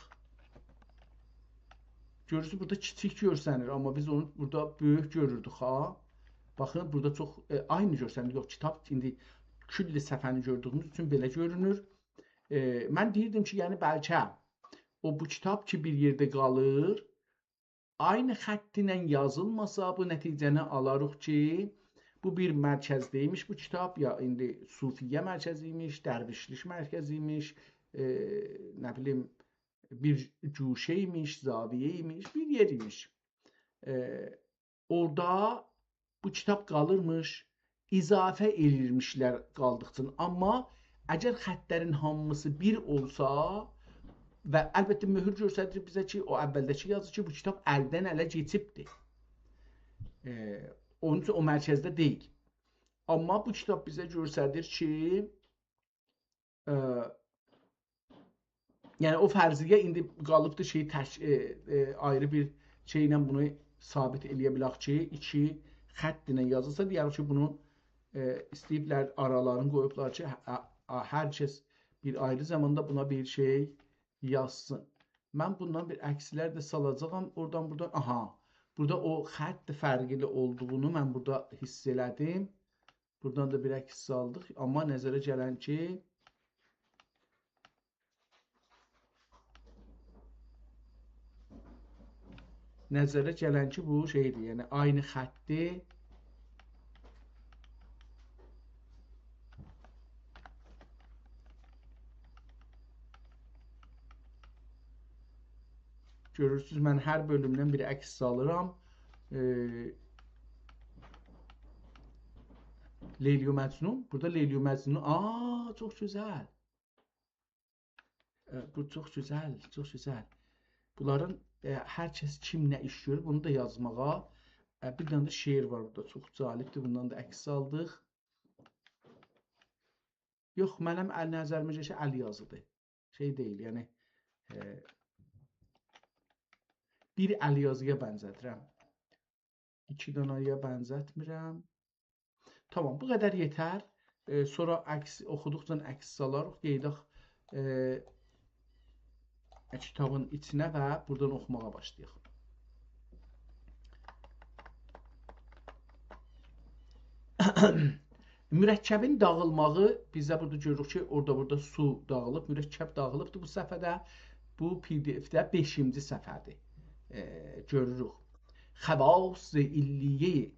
گؤرورسونوز، بورادا کیچیک گؤرسنیر، آمما بیز اونو بورادا بؤیوک گؤروردوک، ها. باخین، بورادا چوخ، ائ، عینی گؤرسنیر. یوخ، کیتاب ایندی کل صفحه‌نی گؤردویوموز اوچون بئله گؤرونور. ائ، من دئییردیم کی، یعنی بلکه او بو کیتاب کی، بیر یئرده قالیر، عینی خط ایله یازیلماسا، بو نتیجه‌نی آلاریق کی، بو بیر مرکزده ایمیش بو کیتاب، یا ایندی صوفیه مرکزی ایمیش، درویشلیک مرکزی ایمیش، ائ، نه بیلیم، بیر گوشه ایمیش، زاویه ایمیش، بیر یئر ایمیش. ائ، اورادا بو کیتاب قالیرمیش، اضافه ائلیرمیشلر قالدیقجا. آمما اگر خطلرین هامیسی بیر اولسا و البته مؤهور گؤستریر بیزه کی، او اولده‌کی یازی کی، بو کیتاب الدن اله کئچیبدیر. ائ، اونون اوچون او مرکزده دئییل. آمما بو کیتاب بیزه گؤستریر کی، ائ، یعنی او فرضیه ایندی قالیبدیر شئی تک، ائ، ائ، آیری بیر شئیله بونو ثابت ائلیه بیلک کی، ایکی خط ایله یازیلسا، دئیه‌ریک کی، بونو، ائ، ایسته‌ییبلر، آرالارینی قویوبلار کی، هه-، هه-، هر کس بیر آیری زاماندا بونا بیر شئی یازسین. من بوندان بیر عکسلر ده سالاجاغام، اورادان، بورادان، آها، بورادا او خط فرقلی اولدوغونو من بورادا حیس ائله‌دیم. بورادان دا بیر عکس سالدیق. آمما نظره گلن کی، نظره گلن کی، بو شئیدیر، یعنی عینی خطدیر. گؤرورسونوز، من هر بؤلومدن بیر عکس سالیرام. ائ، لیلی و مجنون. بورادا لیلی و مجنون. آ، چوخ گؤزل. ائ، بو چوخ گؤزل، چوخ گؤزل. بونلارین، ائ، هر کس کیم نه ایش گؤرور، بونو دا یازماغا. ائ، بیر دنه ده شعر وار بورادا، چوخ جالبدیر. بوندان دا عکس آلدیق. یوخ، منیم ال نظریمه گلیر کی، ال یازیدیر. شئی دئییل، یعنی، ائ، بیر ال یازییا بنزتمیرم. ایکی دانایا بنزتمیرم. تامام، بو قدر یئتر. ائ، سونرا عکس، اوخودوقجا عکس سالاریق، گئدک، ائ، کیتابین ایچینه و بورادان اوخوماغا باشلایاق. مرکبین داغیلماغی، بیز ده بورادا گؤروروک کی، اورادا بورادا سو داغیلیب، مرکب داغیلیبدیر بو صفحه‌ده. بو پی دی اف‌ده بئشینجی صفحه‌دیر. ائ، گؤروروک. خواص علیه،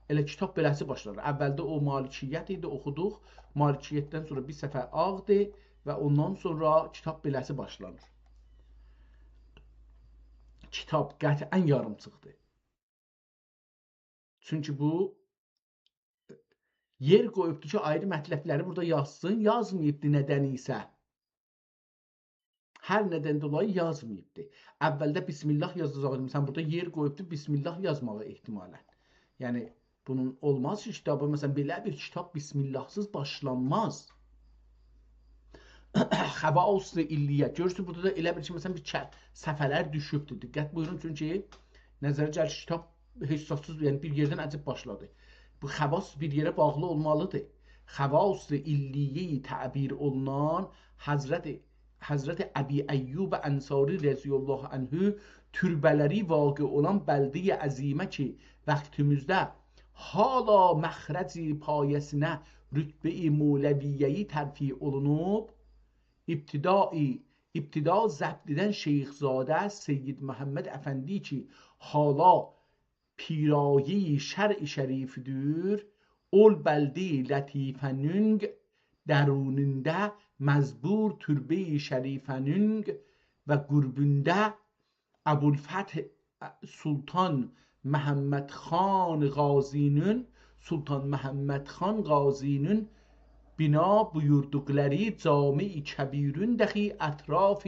ائله کیتاب بئله‌سی باشلانیر. اولده او مالکیت ایدی، اوخودوق. مالکیتدن سونرا بیر صفحه آغدی و اوندان سونرا کیتاب بئله‌سی باشلانیر. کیتاب قطعاً یاریمچیقدیر. چونکی بو یئر قویوبدو کی، آیری مطلبلری بورادا یازسین، یازماییبدی ندن ایسه. هر ندن دولایی یازماییبدی. اولده بسم الله یازاجاقدی. مثلاً، بورادا یئر قویوبدو، بسم الله یازماغا احتمالاً. یعنی، بونون اولماز کی، کیتابی، مثلاً، بئله بیر کیتاب بسم الله‌سیز باشلانماز. خواص علیه. گؤرورسونوز، بورادا دا ائله بیل کی، مثلاً، بیر چه-، صفحه‌لر دوشوبدور. دقت بویورون، چونکی نظره گلیر کی، کیتاب هئچ زادسیز، یعنی بیر یئردن عجیب باشلادی. بو خواص بیر یئره باغلی اولمالیدیر. خواص علیه‌ای تعبیر اولونان حضرت، حضرت ابی ایوب انصاری رضی الله عنه توربه‌لری واقع اولان بلده‌ی عظیمه کی، واختیمیزدا حالا مخرج پایه‌سینه رتبه‌ی مولویه‌ای ترفیع اولونوب، ابتدایی، ابتدا ضبط ائدن شیخ‌زاده سید محمد افندی کی، حالا پیرایه‌ی شرع شریفدیر، اول بلده‌ی لطیفه‌نین درونوندا مزبور توربه‌ی شریفه‌نین و قربوندا ابوالفتح سلطان محمد خان غازی‌نین، سلطان محمد خان غازی‌نین بنا بویوردوقلاری جامع کبیرین داخی اطراف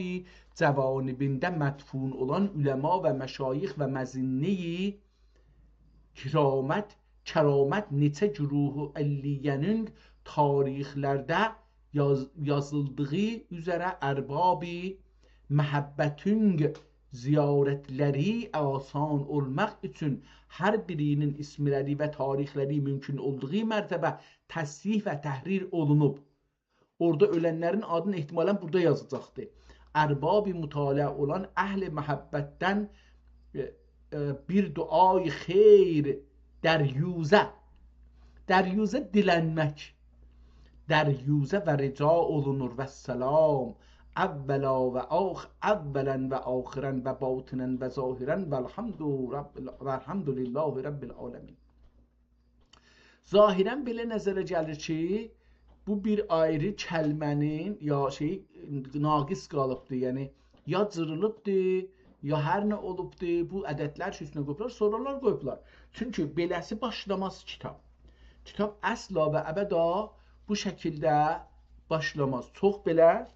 جوانبینده مدفون اولان علما و مشایخ و مظنه‌ی کرامت، کرامت نئچه گروه علیه‌نین تاریخلرده یاز-، یازیلدیغی اوزره ارباب محبتین زیارتلری آسان اولماق اوچون هر بیری‌نین اسملری و تاریخلری مومکون اولدوغو مرتبه تصحیح و تحریر اولونوب. اورادا اؤلنلرین آدینی احتمالاً بورادا یازاجاقدی. ارباب مطالعه اولان اهل محبتدن، ائ، ائ، بیر دعای خیر دریوزه. دریوزه دیلنمک. دریوزه و رجا اولونور و سلام. اولا و آخ-، اولاً و آخراً و باطناً و ظاهراً و الحمد رب ال-، و الحمد لله رب العالمین. ظاهراً بئله نظره گلیر کی، بو بیر آیری کلمه‌نین یا شئی ناقص قالیبدی، یعنی یا جیریلیبدی، یا هر نه اولوبدو، بو عددلر کی اوستونه قویوبلار، سونرالار قویوبلار. چونکی بئله‌سی باشلاماز کیتاب. کیتاب اصلا و ابدا بو شکیلده باشلاماز. چوخ بئله،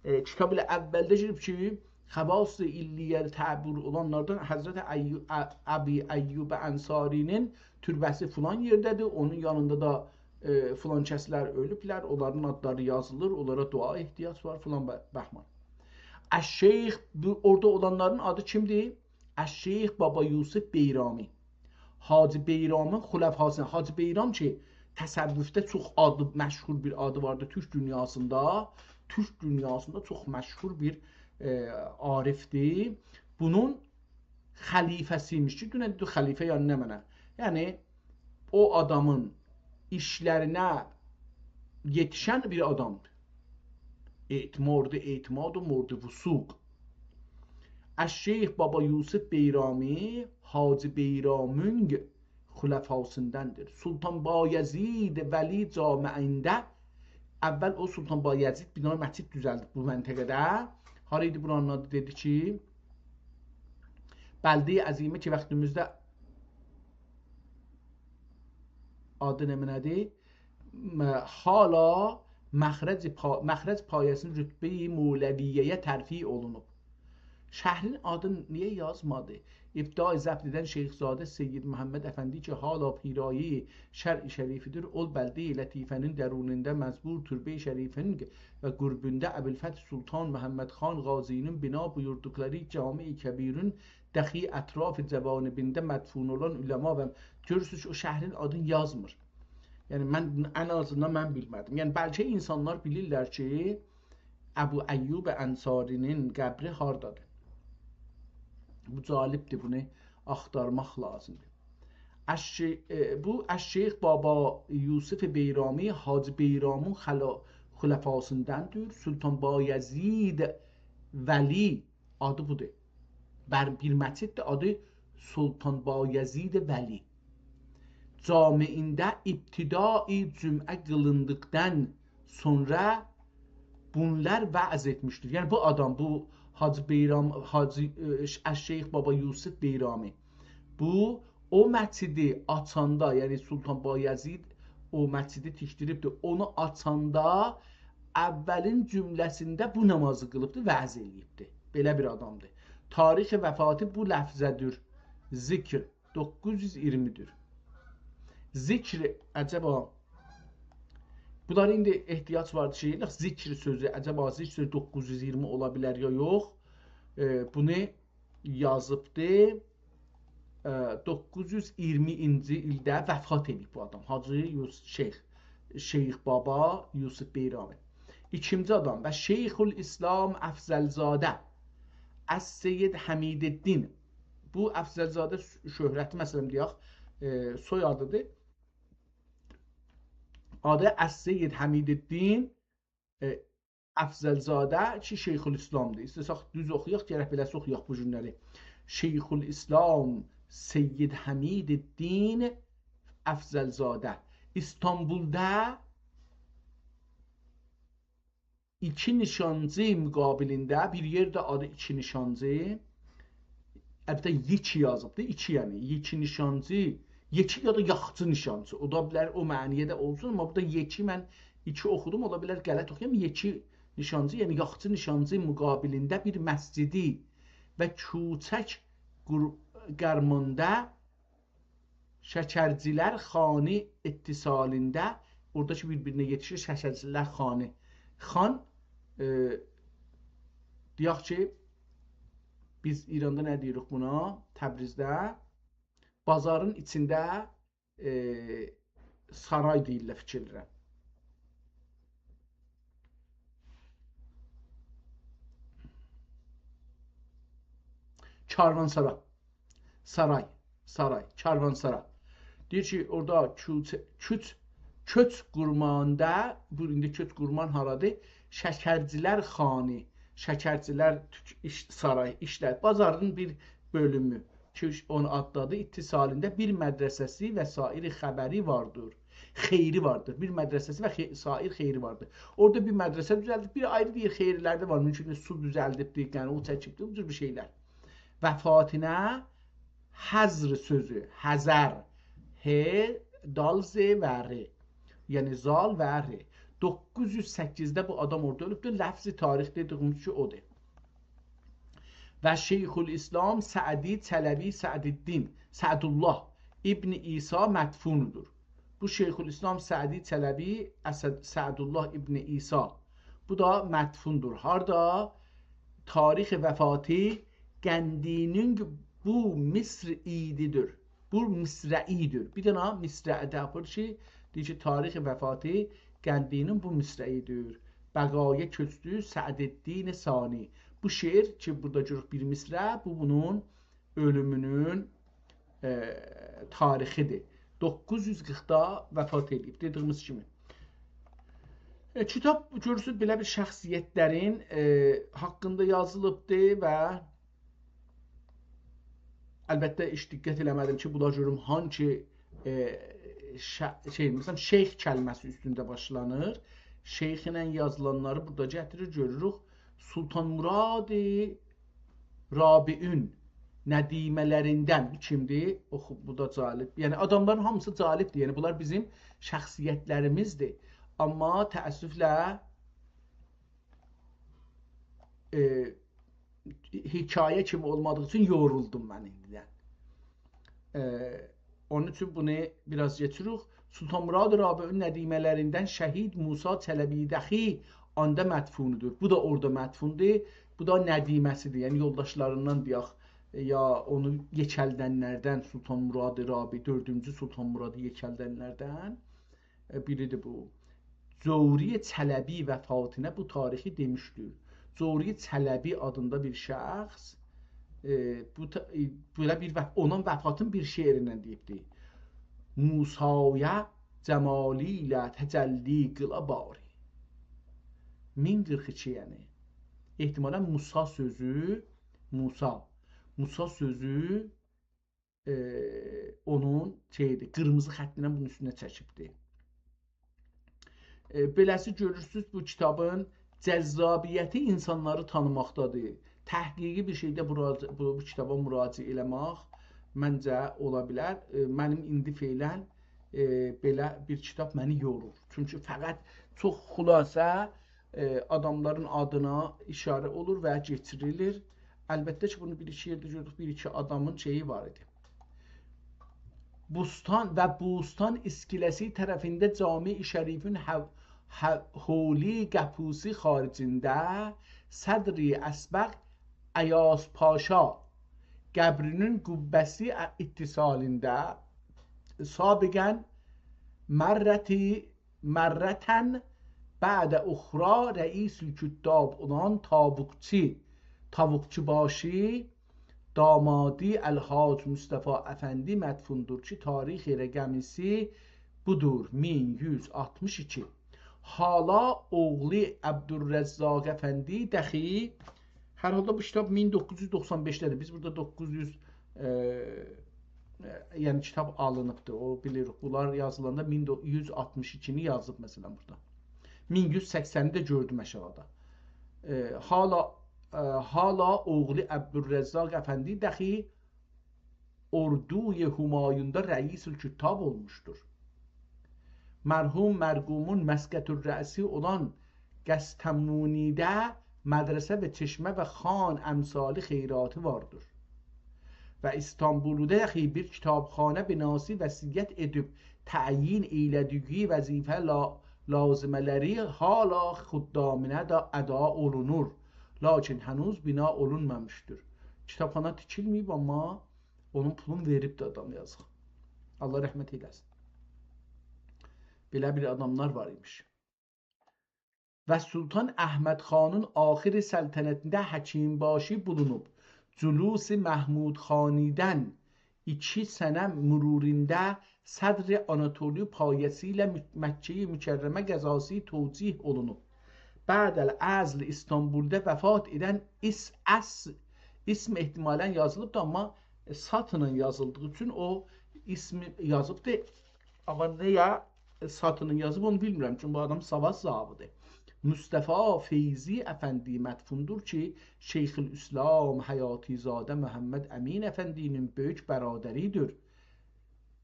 ائ، کیتاب ائله اولده گیریب کی، خواص علیه تعبیر اولانلاردان حضرت ایو-، ا-، ابی ایوب انصاری‌نین توربه‌سی فلان یئرده‌دیر، اونون یانیندا دا، ائ، فلان کسلر اؤلوبلر، اونلارین آدلاری یازیلیر، اونلارا دعا احتیاج وار، فلان به-، بهمان. الشیخ، بو، اورادا اولانلارین آدی کیمدیر؟ الشیخ بابا یوسف بیرامی. حاجی بیرامین خلفاسی، حاجی بیرام کی، تصوفده چوخ آدی، مشهور بیر آدی واردی تورک دونیاسیندا. تورک دونیاسیندا چوخ مشهور بیر، ائ، عارفدیر. بونون خلیفه‌سی ایمیش کی، دونن دئدی خلیفه، یعنی نمنه؟ یعنی، او آدامین ایشلرینه یئتیشن بیر آدامدیر. اعت-، مورد اعتماد و مورد وثوق. الشیخ بابا یوسف بیرامی، حاجی بیرامین خلفاسینداندیر. سلطان بایزید ولی جامعه‌ینده، اول او سلطان بایزید بیر دنه مسجد دوزلدیب بو منطقه‌ده. هارا ایدی بورانین آدی؟ دئدی کی، بلده‌ی عظیمه کی، واختیمیزدا آدی نمنه‌دیر؟ م-، حالا مخرج پا-، مخرج پایه‌سینین رتبه‌ی مولویه‌یه ترفیع اولونوب. شهرین آدینی نییه یازمادی؟ ابداع ضبط ائدن شیخ‌زاده سید محمد افندی کی، حالا پیرایه‌ی شرع شریفیدیر، اول بلده‌ی لطیفه‌نین درونونده مزبور تربه‌ی شریفین و قربونده ابوالفتح سلطان محمد خان غازی‌نین بنا بویوردوقلاری جامع کبیرین دخی اطراف جوانبینده مدفون اولان علما و، گؤرورسونوز کی، او شهرین آدینی یازمیر. یعنی، من، ان آزیندان من بیلمه‌دیم. یعنی، بلکه اینسانلار بیلیرلر کی، ابو ایوب انصاری‌نین قبری هاردادیر. بو جالبدیر، بونو آختارماق لازیمدیر. الشی-، ائ، بو الشیخ بابا یوسف بیرامی، حاجی بیرامین خلا-، خلفاسینداندیر. سلطان بایزید ولی آدی بودور. بر-، بیر مسجددیر، آدی سلطان بایزید ولی. جامعه‌ینده ابتدای جمعه قیلیندیقدان سونرا بونلار وعظ ائتمیشدیر. یعنی بو آدام، بو حاجی بیرام-، حاجی، ائ، ش-، الشیخ بابا یوسف بیرامی، بو او مسجدی آچاندا، یعنی سلطان بایزید او مسجدی تیکدیریبدیر. اونو آچاندا اولین جمله‌سینده بو نمازی قیلیبدیر، وعظ ائله‌ییبدیر. بئله بیر آدامدیر. تاریخ وفاتی بو لفظه‌دیر. ذکر، دوققوز یوز اییرمی‌دیر. ذکر، عجبا، بونلار ایندی احتیاج واردی کی، ذکر سؤزو، عجبا ذکر سؤزو دوققوز یوز اییرمی اولا بیلر یا یوخ؟ ائ، بونو یازیبدی. ائ، دوققوز یوز اییرمینجی ایلده وفات ائدیب بو آدام. حاجی یوس-، شیخ، شیخ بابا یوسف بیرامی. ایکینجی آدام و شیخ‌الاسلام افضل‌زاده السید حمیدالدین. بو افضل‌زاده ش-، شهرتی، مثلا، دئیک، ائ، سوی‌آدیدیر. آدی السید حمیدالدین، ائ، افضل‌زاده کی، شیخ‌الاسلامدیر. ایسته‌سک دوز اوخویاق، گرک بئله‌سی اوخویاق بو گونلری. شیخ‌الاسلام سید حمیدالدین افضل‌زاده. ایستانبولدا ایکی نیشانجی مقابلینده، بیر یئرده آدی ایکی نیشانجی، البته، یکی یازیبدی، ایکی، یعنی، یکی نیشانجی، یکی یا دا یاخچی نیشانجی. اولا بیلر، او معنی‌یه ده اولسون، آمما بورادا یکی، من ایکی اوخودوم، اولا بیلر غلط اوخویام. یکی نیشانجی، یعنی یاخچی نیشانجی مقابلینده بیر مسجدی و کوچک قر-، قرماندا شکرچی‌لر خانی اتصالیندا، اورادا کی بیر-بیرینه یئتیشیر، شکرچی‌لر خانی. خان، ائ، دئیک کی، بیز ایراندا نه دئییریک بونا؟ تبریزده بازارین ایچینده، ائ، سارای دئییرلر، فیکیر ائدیرم. کاروانسرا. سارای، سارای، کاروانسرا. دئییر کی، اورادا کوچه-، کوچ، کؤچ قورماندا، بو ایندی کؤچ قورمان هارادیر؟ شکرچی‌لر خانی، شکرچی‌لر توک-، ایش-، سارای، ایشلر، بازارین بیر بؤلومو کی، اونو آدلادی، اتصالینده بیر مدرسه‌سی و سایر خبری واردیر. خیری واردیر. بیر مدرسه‌سی و خی-، سایر خیری واردیر. اورادا بیر مدرسه دوزلدیب، بیر آیری دئییر خیرلری ده وار. مومکوندور، سو دوزلدیبدیر، قاناوات چکیبدیر، بو جور بیر شئیلر. وفاتینه حضر سؤزو، حضر، ه، دال، ز و ر. یعنی زال و ر. دوققوز یوز سککیزده بو آدام اورادا اؤلوبدور. لفظ تاریخ دئدیگیمیز کی، اودور. و شیخ‌الاسلام سعدی چلبی سعدالدین، سعدالله ابن عیسی مدفوندور. بو شیخ‌الاسلام سعدی چلبی اسد-، سعدالله ابن عیسی. بو دا مدفوندور. هاردا؟ تاریخ وفاتی قندی‌نین بو مصرعی‌دیر. بو مصرعی‌دیر. بیر دنه مصرع ده آپاریر کی، دئییر کی، تاریخ وفاتی قندی‌نین بو مصرعی‌دیر. بقایه کؤچدو سعدالدین ثانی. بو شعر کی، بورادا گؤروروک بیر مصرع، بو بونون اؤلومونون، ائ، تاریخی‌دیر. دوققوز یوز قیرخدا وفات ائدیب، دئدیییمیز کیمی. ائ، کیتاب، گؤرورسونوز، بئله بیر شخصیت‌لرین، ائ، حاقیندا یازیلیبدیر و البته، هئچ دقت ائله‌مه‌دیم کی، بونلار گؤروم هانسی، ائ، شه-، شئی، مثلا، شیخ کلمه‌سی اوستونده باشلانیر. شیخ ایله یازیلانلاری بورادا گتیریر، گؤروروک. سلطان مراد رابعین ندیمه‌لریندن کیمدیر؟ اوخو، بو دا جالب. یعنی، آداملارین هامیسی جالبدیر. یعنی، بونلار بیزیم شخصیت‌لریمیزدیر. آمما تأسفله، ائ، حکایه کیمی اولمادیغی اوچون یورولدوم من ایندیدن. ائ، اونون اوچون بونو بیر آز کئچیریک. سلطان مراد رابعین ندیمه‌لریندن شهید موسی چلبی دخی آندا مدفونودور. بو دا اورادا مدفوندور. بو دا ندیمه‌سیدیر. یعنی یولداشلاریندان دئیک، ائ، یا اونو یئکلدن‌لردن، سلطان مراد رابع، دؤردونجو سلطان مرادی یئکلدن‌لردن، ائ، بیریدیر بو. زهری چلبی وفاتینه بو تاریخی دئمیشدیر. زهری چلبی آدیندا بیر شخص، ائ، بو ت-، ائ، بئله بیر وف-، اونون وفاتین بیر شعریندن دئییبدی. «موسایا جمالی ایله تجلی قیلا باری.» مین قیرخ ایکی، یعنی. احتمالا موسی سؤزو، موسی، موسی سؤزو ائ، اونون شئیدیر، قیرمیزی خطینن بونون اوستونه چکیبدیر. ائ، بئله‌سی گؤرورسوز، بو کیتابین جذابیتی اینسانلاری تانیماقدادیر. تحقیقی بیر شئیده مراجع-، بو، بو کیتابا مراجعه ائله‌مک منجه اولا بیلر. ائ، منیم ایندی فعلا، ائ، بئله بیر کیتاب منی یورور. چونکی فقط چوخ خلاصه ائ، آداملارین آدینا ایشاره اولور و کئچیریلیر. البته کی، بونو بیر ایکی یئرده گؤردوک، بیر ایکی آدامین شئیی وار ایدی. بوستان و بوستان اسکله‌سی طرفینده جامع شریفین حو-، حو-، حولی قپوسی خارجینده صدر اسبق ایاز پاشا قبرینین قبه‌سی اتصالینده سابقا مرتی مرة بعد أخری رئیس الکتاب اولان تاووقچی، تاووقچی‌باشی دامادی الحاج مصطفی افندی مدفوندور کی، تاریخ رقمی‌سی بودور، مین یوز آلتمیش ایکی. حالا اوغلو عبدالرزاق افندی دخی، هر حالدا بو کیتاب مین دوققوز یوز دوخسان بئشده‌دیر. بیز بورادا دوققوز یوز، ائ، ائ، یعنی کیتاب آلینیبدیر. او بیلیریک، بونلار یازیلاندا مین یوز آلتمیش ایکینی یازیب، مثلا، بورادا. مین یوز سکسنی ده گؤردوم آشاغیدا. ائ، حالا، ائ، حالا اوغلو عبدالرزاق افندی دخی اوردوی همایوندا رئیس الکتاب اولموشدور. مرحوم مرقومون مسقط‌الرأسی اولان قسطمونی‌ده مدرسه و چشمه و خان امثالی خیراتی واردیر. و ایستانبولدا دخی بیر کیتابخانا بیناسی وصیت ائدیب تعیین ائیله‌دیگی وظیفه لا-، لازمه‌لری حالا خدامینا دا ادا اولونور. لاکین هنوز بنا اولونمامیشدیر. کیتابخانا تیکیلمه‌ییب، آمما اونون پولون وئریبدی آدام، یازیق. الله رحمت ائیله‌سین. بئله بیر آداملار وار ایمیش. و سلطان احمد خانین آخر سلطنتینده حکیم‌باشی بولونوب، جلوس محمود خانی‌دن ایکی سنه مرورینده صدر آناتولی پایه‌سی ایله مک-، مکه‌ی مکرمه قضاسی توجیه اولونوب. بعد العزل ایستانبولدا وفات ائدن اس-، اس-، اسم احتمالا یازیلیبدی، آمما ساتینان یازیلدیغی اوچون او اسمی یازیبدی. آمما نییه ساتینان یازیب، اونو بیلمیرم. چونکی بو آدام ساواک صاحیبی‌دیر. مصطفی فیضی افندی مدفوندور کی، شیخ‌الاسلام حیاتی‌زاده محمد امین افندی‌نین بؤیوک برادری‌دیر.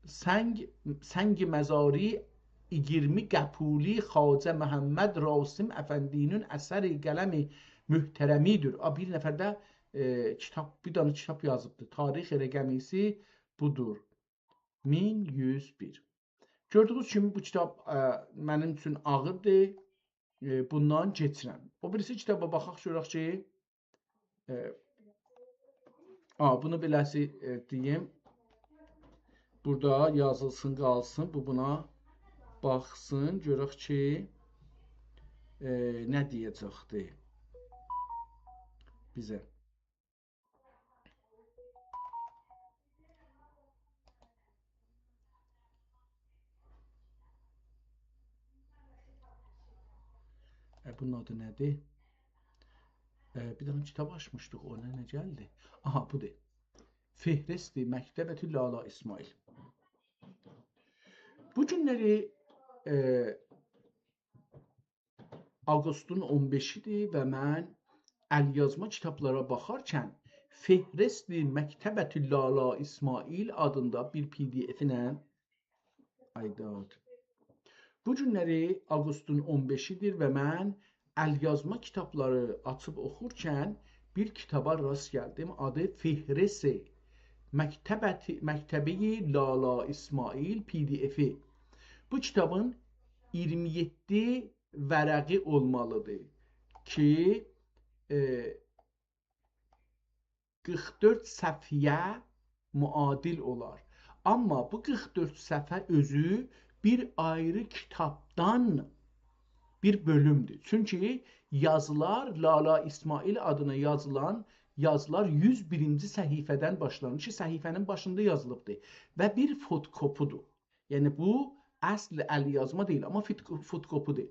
سنگ، سنگ مزاری ایگیرمی قپولی خواجه محمد راسم افندی‌نین اثر قلم محترمی‌دیر. آ، بیر نفر ده، ائ، کیتاب، بیر دنه کیتاب یازیبدی. تاریخ رقمی‌سی بودور. مین یوز بیر. گؤردویونوز کیمی بو کیتاب، ائ، منیم اوچون آغیردیر. ائ، بوندان کئچیرم. او بیریسی کیتابا باخاق، گؤرک کی، ائ، آ، بونو بئله‌سی، ائ، دئییم. بورادا یازیلسین، قالسین. بو بونا باخسین. گؤرک کی، ائ، نه دئیه‌جکدی بیزه. بونون آدی نه‌دیر؟ ائ، بیر دنه کیتاب آچمیشدیق، او نه، نه گلدی؟ آها، بودور. فهرست مکتبة لالا اسماعیل. بو گونلری، ائ، آوقوستون اون بئشی‌دیر و من ال‌یازما کیتابلارا باخارکن فهرست مکتبة لالا اسماعیل آدیندا بیر پی دی افینن، آی داد. بو گونلری آوقوستون اون بئشی‌دیر و من ال‌یازما کیتابلاری آچیب اوخورکن بیر کیتابا راست گلدیم. آدی فهرست مکتبة، مکتبهٔ لالا اسماعیل، پی دی افی. بو کیتابین اییرمی یئددی ورقی اولمالی‌دیر کی، ائ، قیرخ دؤرد صفحه‌یه معادل اولار. آمما بو قیرخ دؤرد صفحه اؤزو بیر آیری کیتابدان بیر بؤلومدور. چونکی یازیلار، لالا اسماعیل آدینا یازیلان یازیلار یوز بیرینجی صفحه‌دن باشلانیر کی، صفحه‌نین باشیندا یازیلیبدیر و بیر فوتوکوپی‌دیر. یعنی بو اصل ال‌یازما دئییل، آمما فوتو-، فوتوکوپی‌دیر.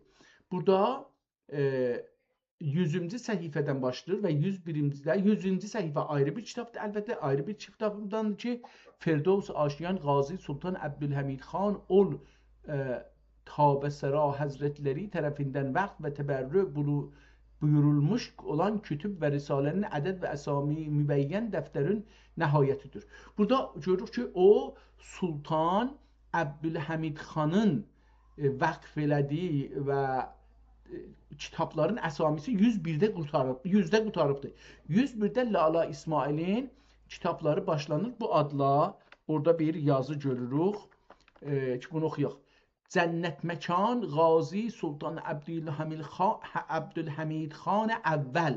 بورادا، ائ، یوزونجو صفحه‌دن باشلاییر و یوز بیرینجی‌ده، یوزونجو صفحه آیری بیر کیتابدیر، البته، آیری بیر کیتابدان کی، فردوس آشیان قاضی سلطان عبدالحمید خان اول، ائ، تاب‌سرا حضرتلری طرفیندن وقف و تبرع بولو-، بویورولموش اولان کتب و رساله‌نین عدد و اسامی معین دفترین نهایتی‌دیر. بورادا گؤروروک کی، او سلطان عبدالحمید خانین، ائ، وقف ائله‌دیگی و، ائ، کیتابلارین اسامی‌سی یوز بیرده قورتاریب، یوزده قورتاریبدیر. یوز بیرده لالا اسماعیلین کیتابلاری باشلانیر بو آدلا. اورادا بیر یازی گؤروروک، ائ، کی، بونو اوخویاق. جنت مکان قاضی سلطان عبدالحمید خا-، عبدالحمید خان اول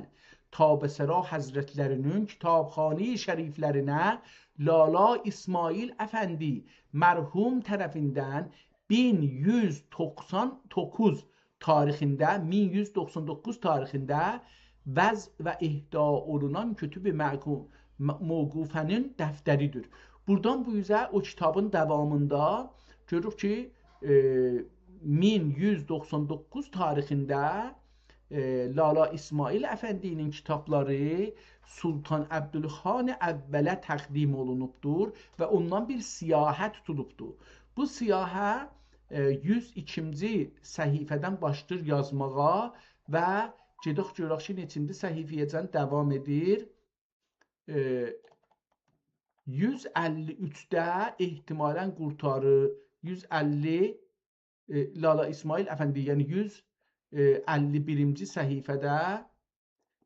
تاب‌سرا حضرتلری‌نین کیتابخانهٔ شریفلرینه لالا اسماعیل افندی مرحوم طرفیندن مین یوز دوخسان دوققوز تاریخینده، مین یوز دوخسان دوققوز تاریخینده وضع و اهدا اولونان کتب معکو-، م-، موقوفه‌نین دفتری‌دیر. بورادان بو اوزه او کیتابین داوامیندا گؤروروک کی، ائ، مین یوز دوخسان دوققوز تاریخینده، ائ، لالا اسماعیل افندی‌نین کیتابلاری سلطان عبدالخان اوله تقدیم اولونوبدور و اوندان بیر سیاحه توتولوبدور. بو سیاحه، ائ، یوز ایکینجی صفحه‌دن باشلاییر یازماغا و گئدک گؤرک کی، نئچینجی صفحه‌یه‌جن داوام ائدیر. ائ، یوز اللی اوچده احتمالاً قورتاریر، یوز اللی، ائ، لالا اسماعیل افندی، یعنی یوز اللی بیرینجی صفحه‌ده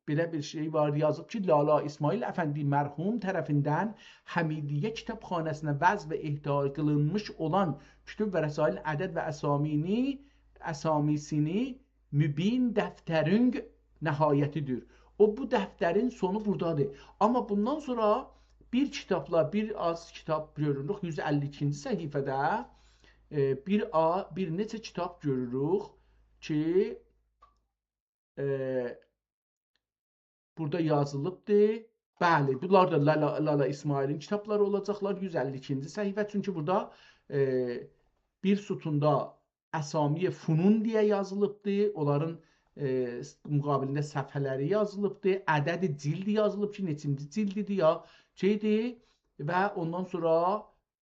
بئله بیر شئی وار، یازیب کی، لالا اسماعیل افندی مرحوم طرفیندن حمیدیه کیتابخانه‌سینه وضع و اهدا قیلینمیش اولان کتب و رسائل عدد و اسامینی، اسامی‌سینی مبین دفترین نهایتی‌دیر. او، بو دفترین سونو بورادادیر. آمما بوندان سونرا بیر کیتابلا، بیر آز کیتاب گؤروروک، یوز اللی ایکینجی صفحه‌ده، ائ، بیر آ-، بیر نئچه کیتاب گؤروروک کی، ائ، بورادا یازیلیبدیر. بلی، بونلار دا لالا، لالا اسماعیلین کیتابلاری اولاجاقلار، یوز اللی ایکینجی صفحه. چونکی بورادا، ائ، بیر ستوندا اسامی فنون دئیه یازیلیبدیر. اونلارین، ائ، مقابلینده صفحه‌لری یازیلیبدیر. عدد جلد یازیلیب کی، نئچینجی جلدی‌دیر یا شئی‌دیر. و اوندان سونرا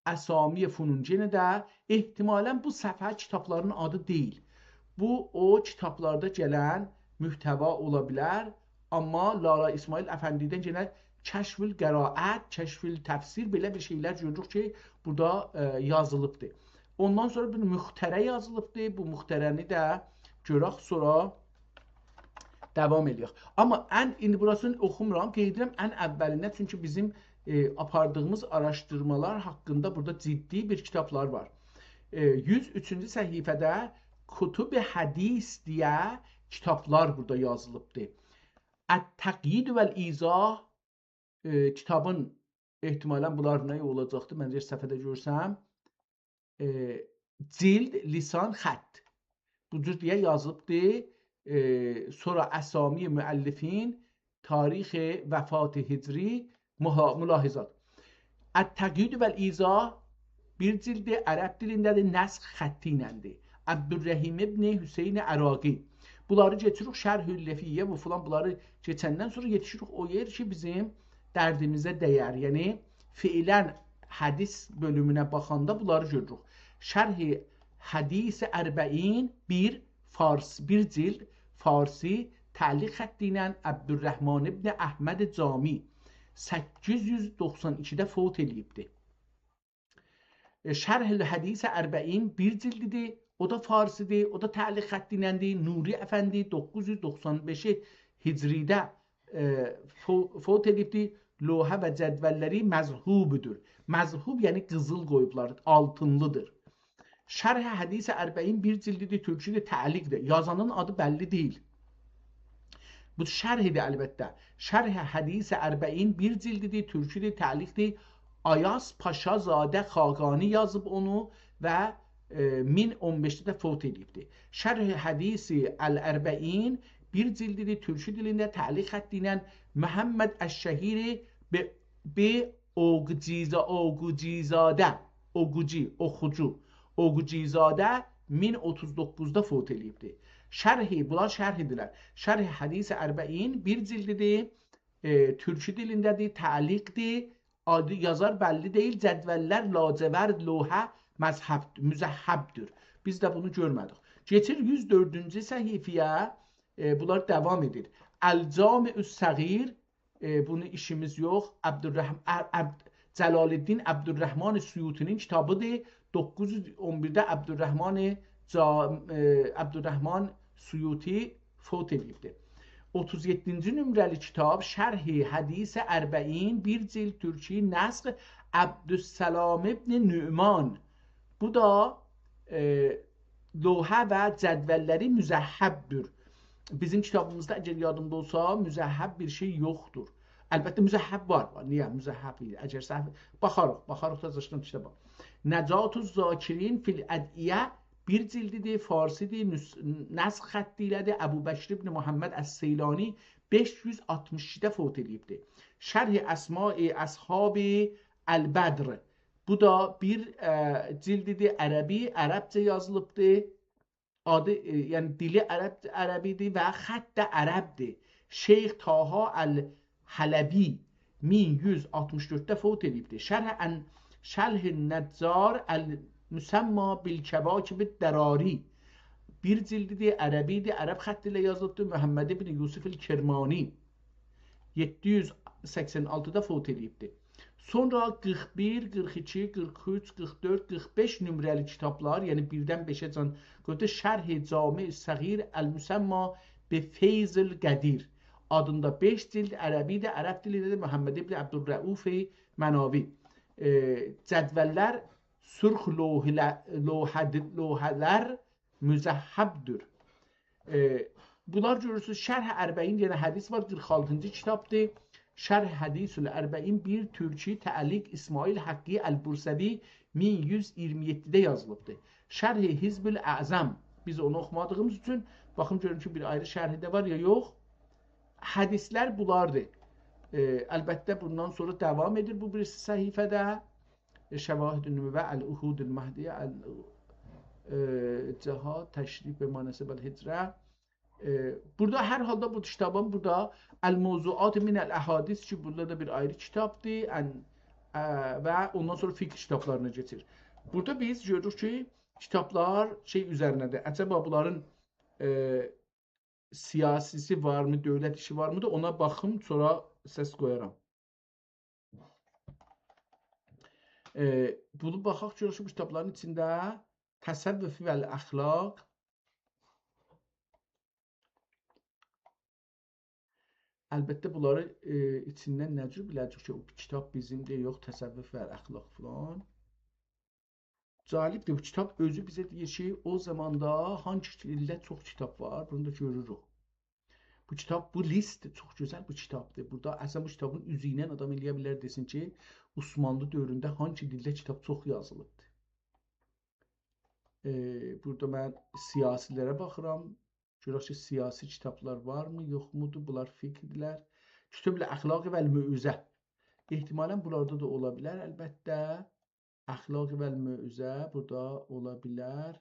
اسامی فنون، یئنه ده احتمالاً بو صفحه کیتابلارین آدی دئییل. بو، او کیتابلاردا گلن محتوا اولا بیلر. آمما لالا اسماعیل افندی‌دن یئنه کشف القرائت، کشف التفسیر، بئله بیر شئیلر گؤروروک کی، بورادا، ائ، یازیلیبدیر. اوندان سونرا بیر مختره یازیلیبدیر. بو مختره‌نی ده گؤرک، سونرا داوام ائله‌یک. آمما ان، ایندی بوراسینی اوخومورام، قئید ائدیرم ان اولینده، چونکی بیزیم، ائ، آپاردیغیمیز آراشدیرمالار حاقیندا بورادا جدی بیر کیتابلار وار. ائ، یوز اوچونجو صفحه‌ده کتب حدیث دئیه کیتابلار بورادا یازیلیبدیر. التقیید و الایضاح، ائ، کیتابین احتمالاً بونلار نه اولاجاقدی، من صفحه‌ده گؤرسم. ائ، جلد، لسان، خط. بو جور دئیه یازیلیبدی. ائ، سونرا اسامی مؤلفین، تاریخ وفات هجری، مها-، ملاحظات. التقیید و الایضاح بیر جلدی، عرب دیلینده‌دیر، نسخ خطی ایلندیر. عبدالرحیم ابن حسین عراقی. بونلاری کئچیریک، شرح اللفیه، بو فلان، بونلاری کئچندن سونرا یئتیشیریک او یئر کی، بیزیم دردیمیزه دیر. یعنی، فعلاً حدیث بؤلومونه باخاندا بونلاری گؤروروک. شرح حدیث اربعین بیر، فارس، بیر جلد، فارسی، تعلیق خطی ایله عبدالرحمن ابن احمد جامی، سککیز یوز دوخسان ایکیده فوت ائله‌ییبدی. ائ، شرح الحدیث اربعین بیر جلدیدیر. او دا فارسیدیر، او دا تعلیق خطی ایلندیر. نوری افندی دوققوز یوز دوخسان بئش هجریده، ائ، فو-، فوت ائدیبدیر. لوحه و جدوللری مذهوبدور. مذهوب، یعنی قیزیل قویوبلار، آلتینلیدیر. شرح حدیث اربعین بیر جلدیدیر، تورکیدیر، تعلیقدیر. یازانین آدی بللی دئییل. بو شرحیدیر البته. شرح حدیث اربعین بیر جلدیدیر، تورکیدیر، تعلیقدیر. آیاز پاشا زاده خاقانی یازیب اونو و، ائ، مین اون بئشده ده فوت ائدیبدیر. شرح حدیث الاربعین بیر جلدیدیر، تورکی دیلینده، تعلیق خطی ایله محمد الشهیر به، به اوگجیزا-، اوگوجیزاده، اوگوجی، اوخوجو، اوگوجیزاده مین اوتوز دوققوزدا فوت ائله‌ییبدی. شرحی، بونلار شرحیدیرلر. شرح حدیث اربعین بیر جلدیدیر، ائ، تورکی دیلینده‌دیر، تعلیقدیر، آدی یازار بللی دئییل، جدوللر لاجورد، لوحه مذهب، مذهبدور. بیز ده بونو گؤرمه‌دیک. کئچیر یوز دؤردونجو صفحه‌یه، ائ، بونلار داوام ائدیر. الجامع الصغیر، ائ، بونو ایشیمیز یوخ. عبدالرحم-، ع-، عبد-، جلال‌الدین عبدالرحمن سیوطی‌نین کیتابیدیر. دوققوز یوز اون بیرده عبدالرحمن جا-، ائ، عبدالرحمن سیوطی فوت ائدیبدیر. اوتوز یئددینجی نمره‌لی کیتاب شرح حدیث اربعین، بیر جلد، تورکی، نسخ عبدالسلام ابن نعمان. بو دا، ائ، لوحه و جدوللری مذهبدور. بیزیم کیتابیمیزدا، اگر یادیندا اولسا، مذهب بیر شئی یوخدور. البته، مذهب وار، وار. نییه مذهب ایدی؟ اگر سهو، باخاریق، باخاریق دا زاشتان کیتابا. نجات الذاکرین فی الادعیه بیر جلدیدیر، فارسیدیر، نس-، نسخ خطی ایله‌دیر. ابوبکر ابن محمد السیلانی بئش یوز آلتمیش ایکیده فوت ائله‌ییبدیر. شرح اسماء اصحاب البدر. بو دا بیر، ائ، جلدیدیر، عربی، عربجه یازیلیبدیر. آدی، ائ، یعنی دیلی عرب، عربی‌دیر و خط ده عرب‌دیر. شیخ طه الحلبی مین یوز آلتمیش دؤردده فوت ائدیبدیر. شرح ان-، شرح النجار المسمی بالکواکب الدراری. بیر جلدیدیر، عربی‌دیر، عرب خطی ایله یازیلیبدیر. محمد ابن یوسف الکرمانی یئددی یوز سکسن آلتیدا فوت ائله‌ییبدیر. سونرا قیرخ بیر، قیرخ ایکی، قیرخ اوچ، قیرخ دؤرد، قیرخ بئش نمره‌لی کیتابلار، یعنی بیردن بئشه جان گؤتور، شرح جامع صغیر المسمی به فیض القدیر آدیندا بئش جلد، عربی‌دیر، عرب دیلینده‌دیر، محمد ابن عبدالرؤوف مناوی. ائ، جدوللر سرخ لوحه‌له-، لوحه‌دیر، لوحه‌لر مذهبدور. ائ، بونلار گؤرورسونوز، شرح اربعین، یعنی حدیث وار، قیرخ آلتینجی کیتابدیر. شرح حدیث الاربعین بیر، تورکی، تعلیق اسماعیل حقی البورسوی، مین یوز ایگیرمی یئددیده یازیلیبدیر. شرح حزب الاعظم، بیز اونو اوخومادیغیمیز اوچون، باخین گؤرون کی، بیر آیری شرحی ده وار یا یوخ. حدیثلر بونلاردیر. ائ، البته، بوندان سونرا داوام ائدیر بو بیریسی صفحه‌ده. شواهد النبوة، العهود المهدیة، ال-، ائ، جهاد، تشریف به مناسب الهجرة. ائ، بورادا هر حالدا بو کیتابین بورادا الموضوعات من الاحادیث کی، بورادا دا بیر آیری کیتابدیر. ان-، ا، و اوندان سونرا فقه کیتابلارینا کئچیر. بورادا بیز گؤروروک کی، کیتابلار شئی اوزرینه‌دیر. عجبا بونلارین، ائ، سیاسی‌سی وارمی، دؤولت ایشی وارمی دا، اونا باخیم، سونرا سس قویارام. ائ، بونو باخاق، گؤرک کی، بو کیتابلارین ایچینده تصوف و الاخلاق. البته، بونلاری، ائ، ایچیندن نه جور بیله‌جک کی، او کیتاب بیزیمدیر، یوخ، تصوف و الاخلاق فلان. جالبدیر، بو کیتاب اؤزو بیزه دئییر کی، او زاماندا هانسی دیلده چوخ کیتاب وار، بونو دا گؤروروک. بو کیتاب، بو لیست چوخ گؤزل بیر کیتابدیر. بورادا اصلاً بو کیتابین اوزو ایله آدام ائلیه بیلر دئسین کی، عثمانلی دؤورونده هانسی دیلده کیتاب چوخ یازیلیبدی. ائ، بورادا من سیاسی‌لره باخیرام. گؤرک کی، سیاسی کیتابلار وارمی، یوخمودور؟ بونلار فقه‌دیرلر. کتب الاخلاق و الموعظة. احتمالاً بونلاردا دا اولا بیلر، البته. اخلاق و الموعظة بورادا اولا بیلر.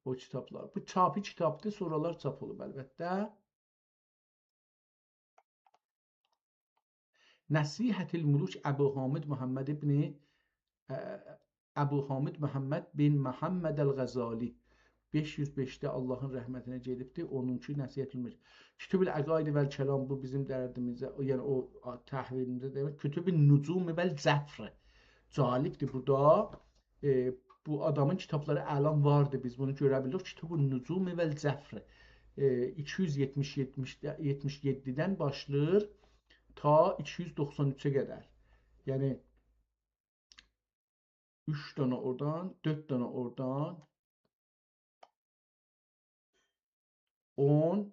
او کیتابلار. بو چاپی کیتابدیر، سونرالار چاپ اولوب البته. نصیحة الملوک ابوحامد محمد ابن، اه، ابوحامد محمد بن محمد الغزالی. بئش یوز بئشده آللاهین رحمتینه گئدیبدی. اونونکی نصیحة الملوک. کتب العقاید و الکلام، بو بیزیم دردیمیزه، یعنی او تحویلیمیزه دئمک. کتب النجوم و الظفر. جالبدیر بورادا. ائ، بو آدامین کیتابلاری الان واردی، بیز بونو گؤره بیلیریک. کتب النجوم و الظفر. ائ، ایکی یوز یئتمیش، یئتمیش، یئتمیش یئددیدن باشلاییر تا ایکی یوز دوخسان اوچه قدر. یعنی، اوچ دنه اورادان، دؤرد دنه اورادان، اون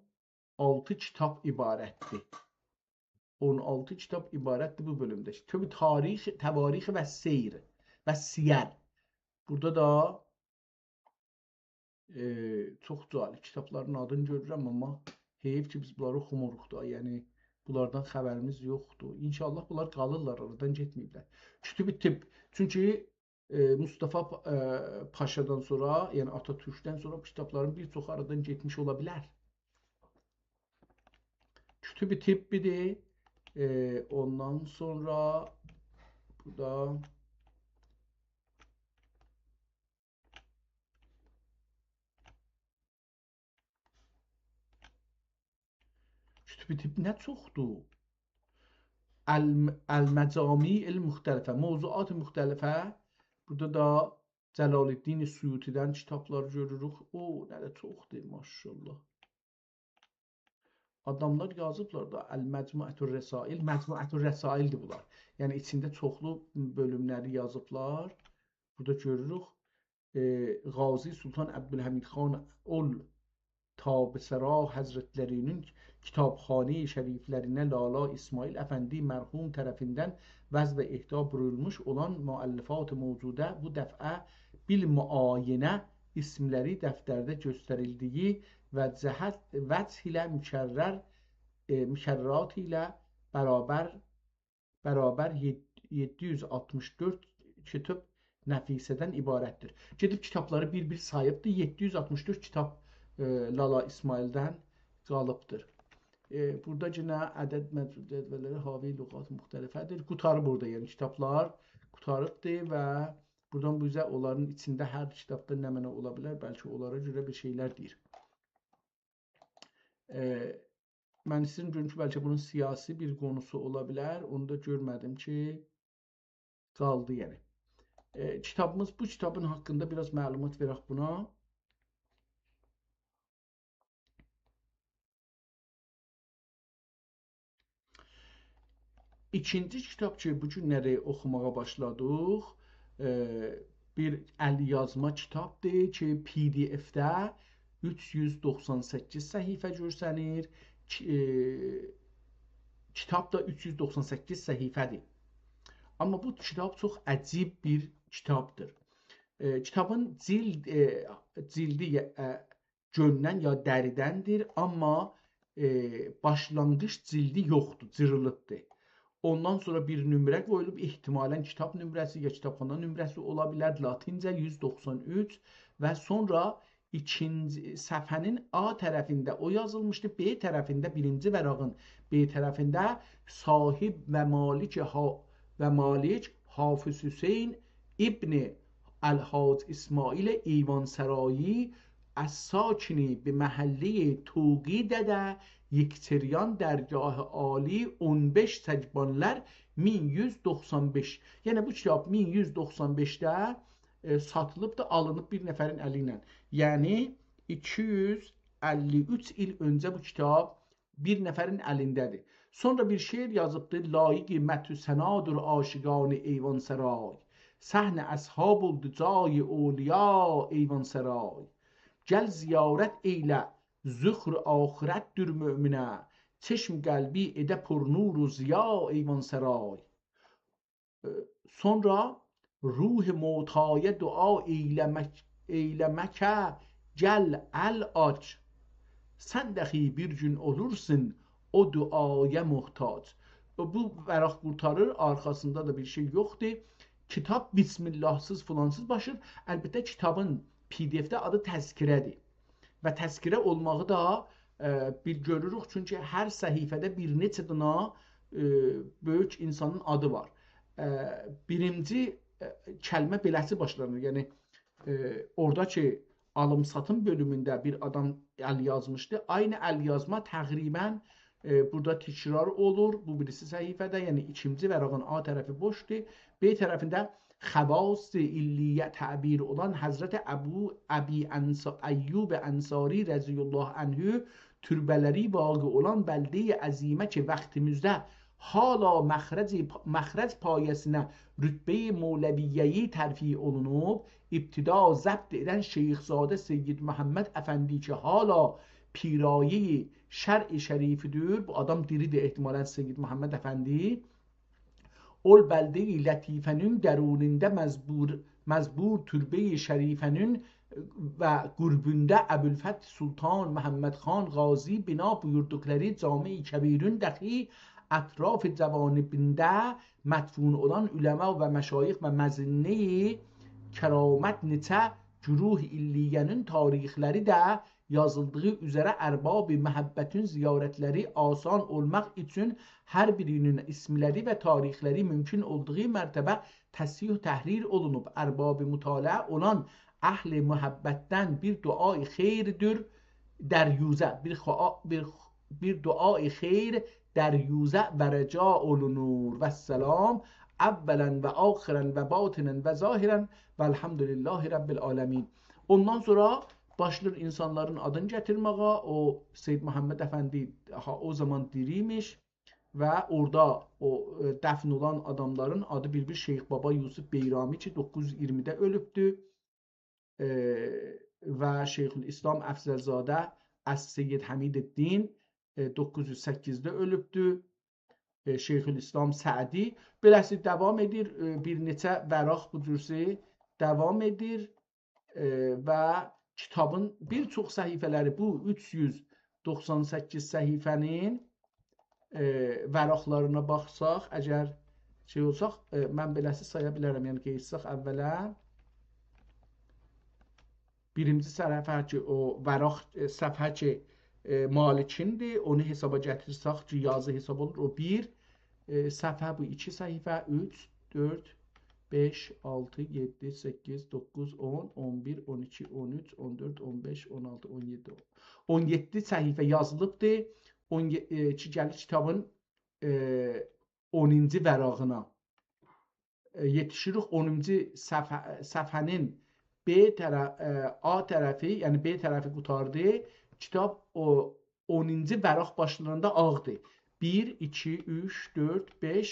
آلتی کیتاب عبارتدیر. اون آلتی کیتاب عبارتدیر بو بؤلومده. کتاب تاریخ، تواریخ و سیر و سیر. بورادا دا، ائ، چوخ جالب کیتابلارین آدینی گؤرورم، آمما حیف کی، بیز بونلاری اوخوموروق دا. یعنی، بونلاردان خبریمیز یوخدور. انشاءالله بونلار قالیرلار، آرادان گئتمه‌ییبلر. کتب طب. چونکی ائ، مصطفی پا-، ائ، پاشادان سونرا، یعنی آتاتورکدن سونرا بو کیتابلارین بیر چوخو آرادان گئتمیش اولا بیلر. کتب طبی‌دیر. ائ، اوندان سونرا بورادا کتب طب نه چوخدور؟ الم-، المجامع المختلفة، موضوعات مختلفة. بورادا دا جلال‌الدین سیوطی‌دن کیتابلار گؤروروک. او، نه ده چوخدور، ماشاءالله. آداملار یازیبلار دا، المجموعة الرسائل، مجموعة الرسائل‌دیر بونلار. یعنی، ایچینده چوخلو بؤلوملری یازیبلار. بورادا گؤروروک، ائ، قاضی سلطان عبدالحمید خان اول تاب‌سرا حضرتلری‌نین کیتابخانه شریفلرینه لالا اسماعیل افندی مرحوم طرفیندن وضع و اهدا بویورولموش اولان مؤلفات موجوده بو دفعه بالمعاینه اسملری دفترده گؤستریلدیگی و جهت، وجه ایله مکرر، ائ، مکررات ایله برابر برابر یئد-، یئددی یوز آلتمیش دؤرد کتاب نفیسه‌دن عبارتدیر. گئدیب کیتابلاری بیر-بیر ساییبدی، یئددی یوز آلتمیش دؤرد کیتاب، ائ، لالا اسماعیلدن قالیبدیر. ائ، بورادا یئنه عدد مجموع جدول‌لری حاوی لغات مختلفه‌دیر. قوتاریب بورادا، یعنی کیتابلار قوتاریبدیر و بورادان بو اوزه اونلارین ایچینده هر کیتابدا نمنه اولا بیلر، بلکه اونلارا گؤره بیر شئیلر دئییر. ائ، من ایسته‌ییرم گؤروم کی، بلکه بونون سیاسی بیر قونوسو اولا بیلر. اونو دا گؤرمه‌دیم کی، قالدی یعنی. ائ، کیتابیمیز، بو کیتابین حاقیندا بیر آز معلومات وئرک بونا. ایکینجی کیتاب کی، بو گونلری اوخوماغا باشلادیق، ائ، بیر ال یازما کیتابدیر کی، پی‌دی‌اف‌ده اوچ یوز دوخسان سککیز صفحه گؤرسنیر. کی-، ائ، کیتاب دا اوچ یوز دوخسان سککیز صفحه‌دیر. آمما بو کیتاب چوخ عجیب بیر کیتابدیر. ائ، کیتابین جیلد، ائ، جیلدی، ائ، گؤندن یا دریدندیر، آمما، ائ، باشلانغیج جیلدی یوخدور، جیریلیبدیر. اوندان سونرا بیر نمره قویولوب، احتمالاً کیتاب نمره‌سی یا کیتابخانا نمره‌سی اولا بیلر، لاتینجه یوز دوخسان اوچ و سونرا ایکینجی صفحه‌نین آ طرفینده او یازیلمیشدی، ب طرفینده بیرینجی ورقین ب طرفینده صاحب و مالک ها-، و مالک حافظ حسین ابن الحاج اسماعیل ایوان‌سرایی الساکن بمحلهٔ طوقی دده یکچریان درگاه عالی اون بئش سگبانلر مین یوز دوخسان بئش. یعنی بو کیتاب مین یوز دوخسان بئشده، ائ، ساتیلیب دا آلینیب بیر نفرین الی ایله. یعنی ایکی یوز اللی اوچ ایل اؤنجه بو کیتاب بیر نفرین الینده‌دیر. سونرا بیر شعر یازیبدی: «لایق مدح و ثنادیر عاشقان ایوان‌سرای، صحن اصحاب اولدو جای اولیا ایوان‌سرای. گل زیارت ائیله، ذخر آخرتدیر مؤمنه، چشم قلبی ائده پرنور و ضیا ایوان‌سرای.» ائ، سونرا روح معتایا دعا ائیله‌مک، ائیله‌مکه گل ال آچ. سن داخی بیر گون اولورسون او دعایا محتاج. و بو ورق قورتاریر، آرخاسیندا دا بیر شئی یوخدور. کیتاب بسم‌الله‌سیز، فلانسیز باشلاییر. البته، کیتابین PDF-ده آدی تذکره‌دیر. و تذکره اولماغی دا، ائ، بیر گؤروروک، چونکی هر صفحه‌ده بیر نئچه دانا، ائ، بؤیوک اینسانین آدی وار. ائ، بیرینجی، ائ، کلمه بئله‌سی باشلانیر. یعنی، ائ، اورادا کی، آلیم-ساتیم بؤلومونده بیر آدام ال یازمیشدی. عینی ال یازما تقریباً، ائ، بورادا تکرار اولور. بو بیریسی صفحه‌ده، یعنی ایکینجی ورقین A طرفی بوشدور. B طرفینده خواص علیه تعبیر اولان حضرت ابو، ابی انصا-، ایوب انصاری رضی الله عنه توربه‌لری واقع اولان بلده‌ی عظیمه کی، وقتیمیزده حالا مخرج، مخرج پایه‌سینه رتبه‌ی مولویه‌ای ترفیع اولونوب، ابتدا ضبط ائدن شیخ‌زاده سید محمد افندی کی، حالا پیرایه‌ی شرع شریفی‌دیر. بو آدام دیری‌دیر احتمالاً، سید محمد افندی. اول بلده‌ی لطیفه‌نین درونونده مزبور، مزبور توربه‌ی شریفه‌نین و قربونده ابوالفتح سلطان محمد خان غازی بنا بویوردوقلاری جامع کبیرین دخی اطراف جوانبینده مدفون اولان علما و مشایخ و مظنه‌ی کرامت نئچه گروه علیه‌نین تاریخلری ده یازیلدیغی اوزره ارباب محبتین زیارتلری آسان اولماق اوچون هر بیرینین اسملری و تاریخلری مومکون اولدوغو مرتبه تصحیح و تحریر اولونوب. ارباب مطالعه اولان اهل محبتدن بیر دعای خیردیر دریوزه، بیر خوا-، بیر، بیر دعای خیر دریوزه و رجا اولونور. والسلام اولاً و آخراً و باطناً و ظاهراً والحمد لله رب العالمین. اوندان سونرا باشلاییر اینسانلارین آدینی گتیرمه‌یه. او سید محمد افندی ها، او زامان دیری ایمیش و اورادا او، ائ، دفن اولان آداملارین آدی بیر-بیر شیخ بابا یوسف بیرامی کی، دوققوز یوز اییرمیده اؤلوبدو. ائ، و شیخ‌الاسلام افضل‌زاده السید حمیدالدین، ائ، دوققوز یوز سککیزده اؤلوبدو. ائ، شیخ‌الاسلام سعدی. بئله‌سی داوام ائدیر، ائ، بیر نئچه ورق بو جورسی داوام ائدیر. ائ، و کیتابین بیر چوخ صفحه‌لری، بو اوچ یوز دوخسان سککیز صفحه‌نین، ائ، ورقلرینه باخساق، اگر شئی اولساق، ائ، من بئله‌سی سایا بیلرم، یعنی قئییتساق اوّله. بیرینجی صفحه کی، او ورق، ائ، صفحه کی، ائ، مالکیندیر، اونو حسابا گتیرسک کی، یازی حساب اولور، او بیر، ائ، صفحه، بو ایکی صفحه، اوچ، دؤرد، بئش، آلتی، یئددی، سککیز، دوققوز، اون، اون بیر، اون ایکی، اون اوچ، اون دؤرد، اون بئش، اون آلتی، اون یئددی. اون یئددی صفحه یازیلیبدیر. اون، ائ، کی، گلیر کیتابین، ائ، اونونجو ورقینه. ائ، یئتیشیریک اونونجو صفحه، صفحه‌نین B طرف، ائ، A طرفی، یعنی B طرفی قوتاردی. کیتاب او اونونجو ورق باشلاناندا آغدیر. بیر، ایکی، اوچ، دؤرد، بئش،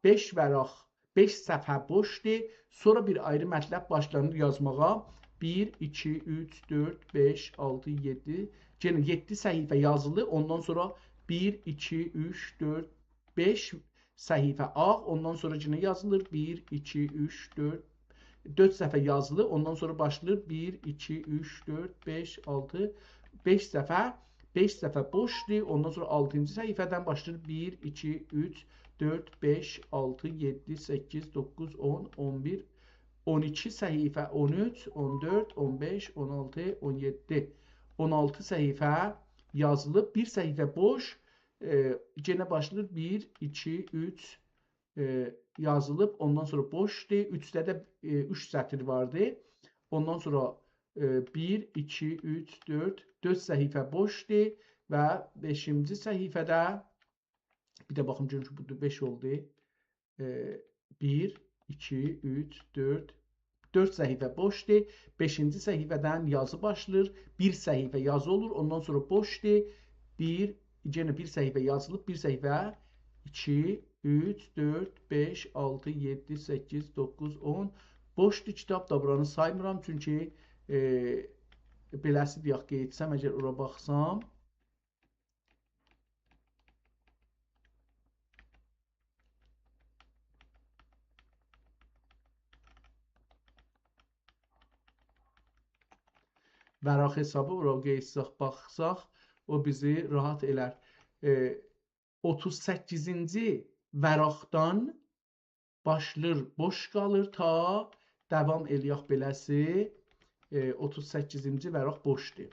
بئش ورق، بئش صفحه بوشدور. سونرا بیر آیری مطلب باشلانیر یازماغا. بیر، ایکی، اوچ، دؤرد، بئش، آلتی، یئددی. یئنه یئددی صفحه یازیلی. اوندان سونرا بیر، ایکی، اوچ، دؤرد، بئش صفحه آغ، اوندان سونرا یئنه یازیلیر بیر، ایکی، اوچ، دؤرد، دؤرد صفحه یازیلیر، اوندان سونرا باشلاییر بیر، ایکی، اوچ، دؤرد، بئش، آلتی، بئش صفحه، بئش صفحه بوشدور، اوندان سونرا آلتینجی صفحه‌دن باشلاییر بیر، ایکی، اوچ، دؤرد، بئش، آلتی، یئددی، سککیز، دوققوز، اون، اون بیر، اون ایکی صفحه، اون اوچ، اون دؤرد، اون بئش، اون آلتی، اون یئددی، اون آلتی صفحه یازیلیب، بیر صفحه بوش، ائ، یئنه باشلاییر بیر، ایکی، اوچ، ائ، یازیلیب، اوندان سونرا بوشدور. اوچده ده، ائ، اوچ سطر واردی. اوندان سونرا، ائ، بیر، ایکی، اوچ، دؤرد، دؤرد صفحه بوشدور و بئشینجی صفحه‌ده، بیر ده باخیم گؤروم کی، بو دا بئش اولدو. ائ، بیر، ایکی، اوچ، دؤرد، دؤرد صفحه بوشدور. بئشینجی صفحه‌دن یازی باشلاییر. بیر صفحه یازی اولور. اوندان سونرا بوشدور. بیر، یئنه بیر صفحه یازیلیب. بیر صفحه، ایکی، اوچ، دؤرد، بئش، آلتی، یئددی، سککیز، دوققوز، اون. بوشدور کیتاب دا، بورانی سایمیرام. چونکی، ائ، بئله‌سی دئیک، قئییتسم، اگر اورا باخسام، ورق حسابی اورا قئییتساق، باخساق، او بیزی راحت ائلر. ائ، اوتوز سککیزینجی ورقدن باشلاییر، بوش قالیر تا داوام ائله‌یک بئله‌سی. ائ، اوتوز سککیزینجی ورق بوشدور.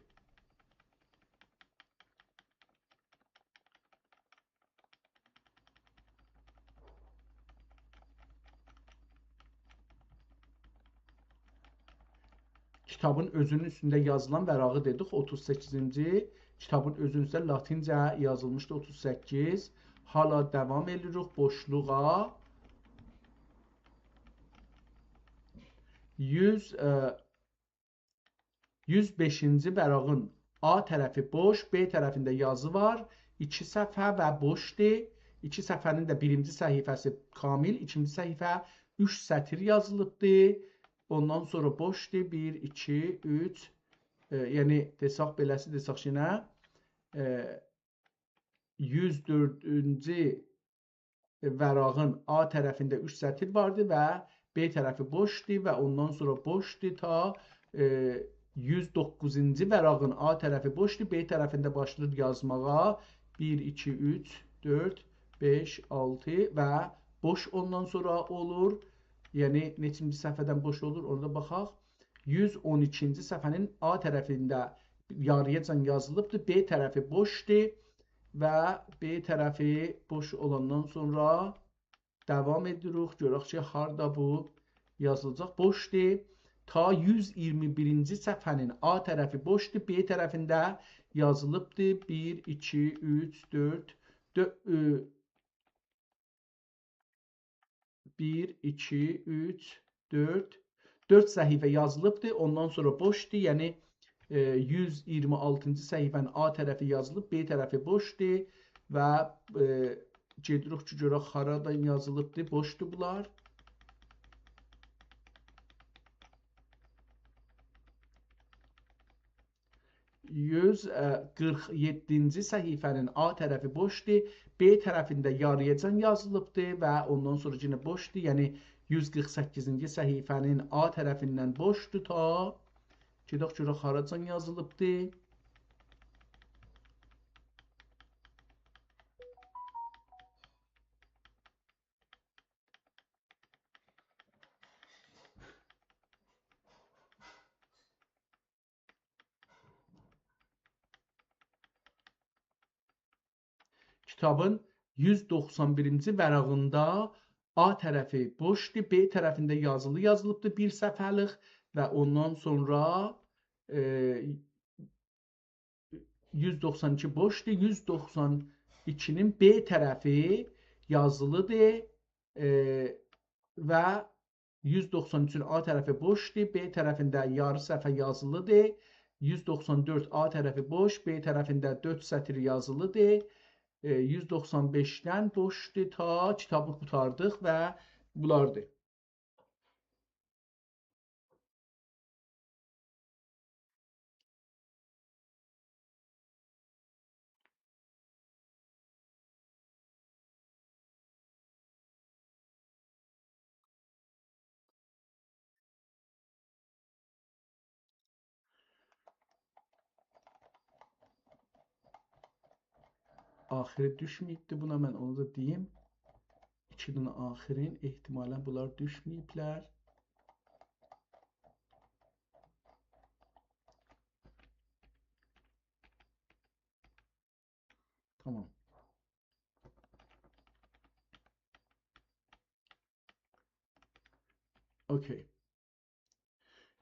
کیتابین اؤزونون اوستونده یازیلان ورقی دئدیک، اوتوز سککیزینجی. کیتابین اؤزونون اوستونده لاتینجه یازیلمیشدی اوتوز سککیز. حالا داوام ائدیریک بوشلوغا. یوز، ائ، یوز بئشینجی ورقین آ طرفی بوش، ب طرفینده یازی وار. ایکی صفحه و بوشدور. ایکی صفحه‌نین ده بیرینجی صفحه‌سی کامل، ایکینجی صفحه اوچ سطر یازیلیبدیر. اوندان سونرا بوشدور. بیر، ایکی، اوچ، ائ، یعنی دئسک بئله‌سی دئسک یئنه، ائ، یوز دؤردونجو ورقین آ طرفینده اوچ سطر واردی و ب طرفی بوشدور و اوندان سونرا بوشدور تا، ائ، یوز دوققوزونجو ورقین آ طرفی بوشدور، ب طرفینده باشلاییر یازماغا. بیر، ایکی، اوچ، دؤرد، بئش، آلتی و بوش اوندان سونرا اولور. یعنی نئچینجی صفحه‌دن بوش اولور، اونا دا باخاق. یوز اون ایکینجی صفحه‌نین آ طرفینده یارییاجان یازیلیبدیر، ب طرفی بوشدور و ب طرفی بوش اولاندان سونرا داوام ائدیریک. گؤرک کی، هاردا بو یازیلاجاق. بوشدور. تا یوز ایگیرمی بیرینجی صفحه‌نین آ طرفی بوشدور، ب طرفینده یازیلیبدیر. بیر، ایکی، اوچ، دؤرد، دؤ-، اؤ، بیر، ایکی، اوچ، دؤرد. دؤرد صفحه یازیلیبدیر، اوندان سونرا بوشدور. یعنی، ائ، یوز ایگیرمی آلتینجی صفحه‌نین آ طرفی یازیلیب، ب طرفی بوشدور و، ائ، گئدیریک کی، گؤرک هارادان یازیلیبدیر، بوشدور بونلار. یوز قیرخ یئددینجی صفحه‌نین آ طرفی بوشدور. ب طرفینده یارییاجان یازیلیبدیر و اوندان سونرا یئنه بوشدور. یعنی یوز قیرخ سککیزینجی صفحه‌نین آ طرفیندن بوشدور تا. گئدک گؤرک هاراجان یازیلیبدیر. کیتابین یوز دوخسان بیرینجی ورقینده آ طرفی بوشدور، ب طرفینده یازیلی یازیلیبدیر، بیر صفحه‌لیک و اوندان سونرا، ائ، یوز دوخسان ایکی بوشدور، یوز دوخسان ایکی‌نین ب طرفی یازیلیدیر، ائ، و یوز دوخسان اوچون آ طرفی بوشدور، ب طرفینده یاری صفحه یازیلیدیر، یوز دوخسان دؤرد آ طرفی بوش، ب طرفینده دؤرد سطر یازیلیدیر، ائ، یوز دوخسان بئشدن بوشدور تا کیتابی قوتاردیق و بولاردیر. آخیری دوشمه‌ییبدی بونا، من اونو دا دئییم. ایکی دنه آخیرین احتمالاً بونلار دوشمه‌ییبلر. تامام. اوکی.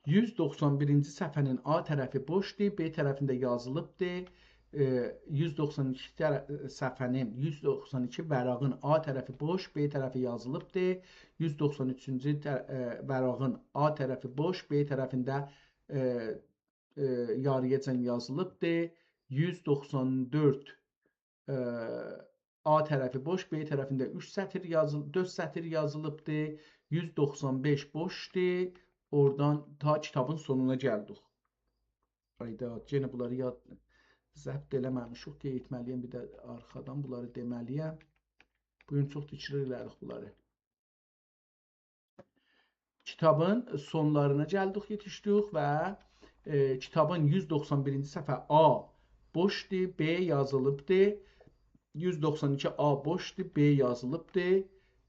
یوز دوخسان بیرینجی صفحه‌نین آ طرفی بوشدور، ب طرفینده یازیلیبدیر. ائ، یوز دوخسان ایکی طر-، صفحه‌نین، یوز دوخسان ایکی ورقین آ طرفی بوش، ب طرفی یازیلیبدیر. یوز دوخسان اوچونجو طر-، ائ، ورقین آ طرفی بوش، ب طرفینده، ائ، ائ، یارییاجان یازیلیبدیر. یوز دوخسان دؤرد، ائ، آ طرفی بوش، ب طرفینده اوچ سطر یازیل-، دؤرد سطر یازیلیبدیر. یوز دوخسان بئش بوشدور. اورادان تا کیتابین سونونا گلدیک. آیدا، یئنه بونلاری یاد، ضبط ائله‌مه‌میشیک، قئییتمه‌لی‌یم، بیر ده آرخادان بونلاری دئمه‌لی‌یم. بو گون چوخ تکرار ائله‌دیک بونلاری. کیتابین سونلارینا گلدیک، یئتیشدیک و، ائ، کیتابین یوز دوخسان بیرینجی صفحه آ بوشدور، ب یازیلیبدیر. یوز دوخسان ایکی آ بوشدور، ب یازیلیبدیر.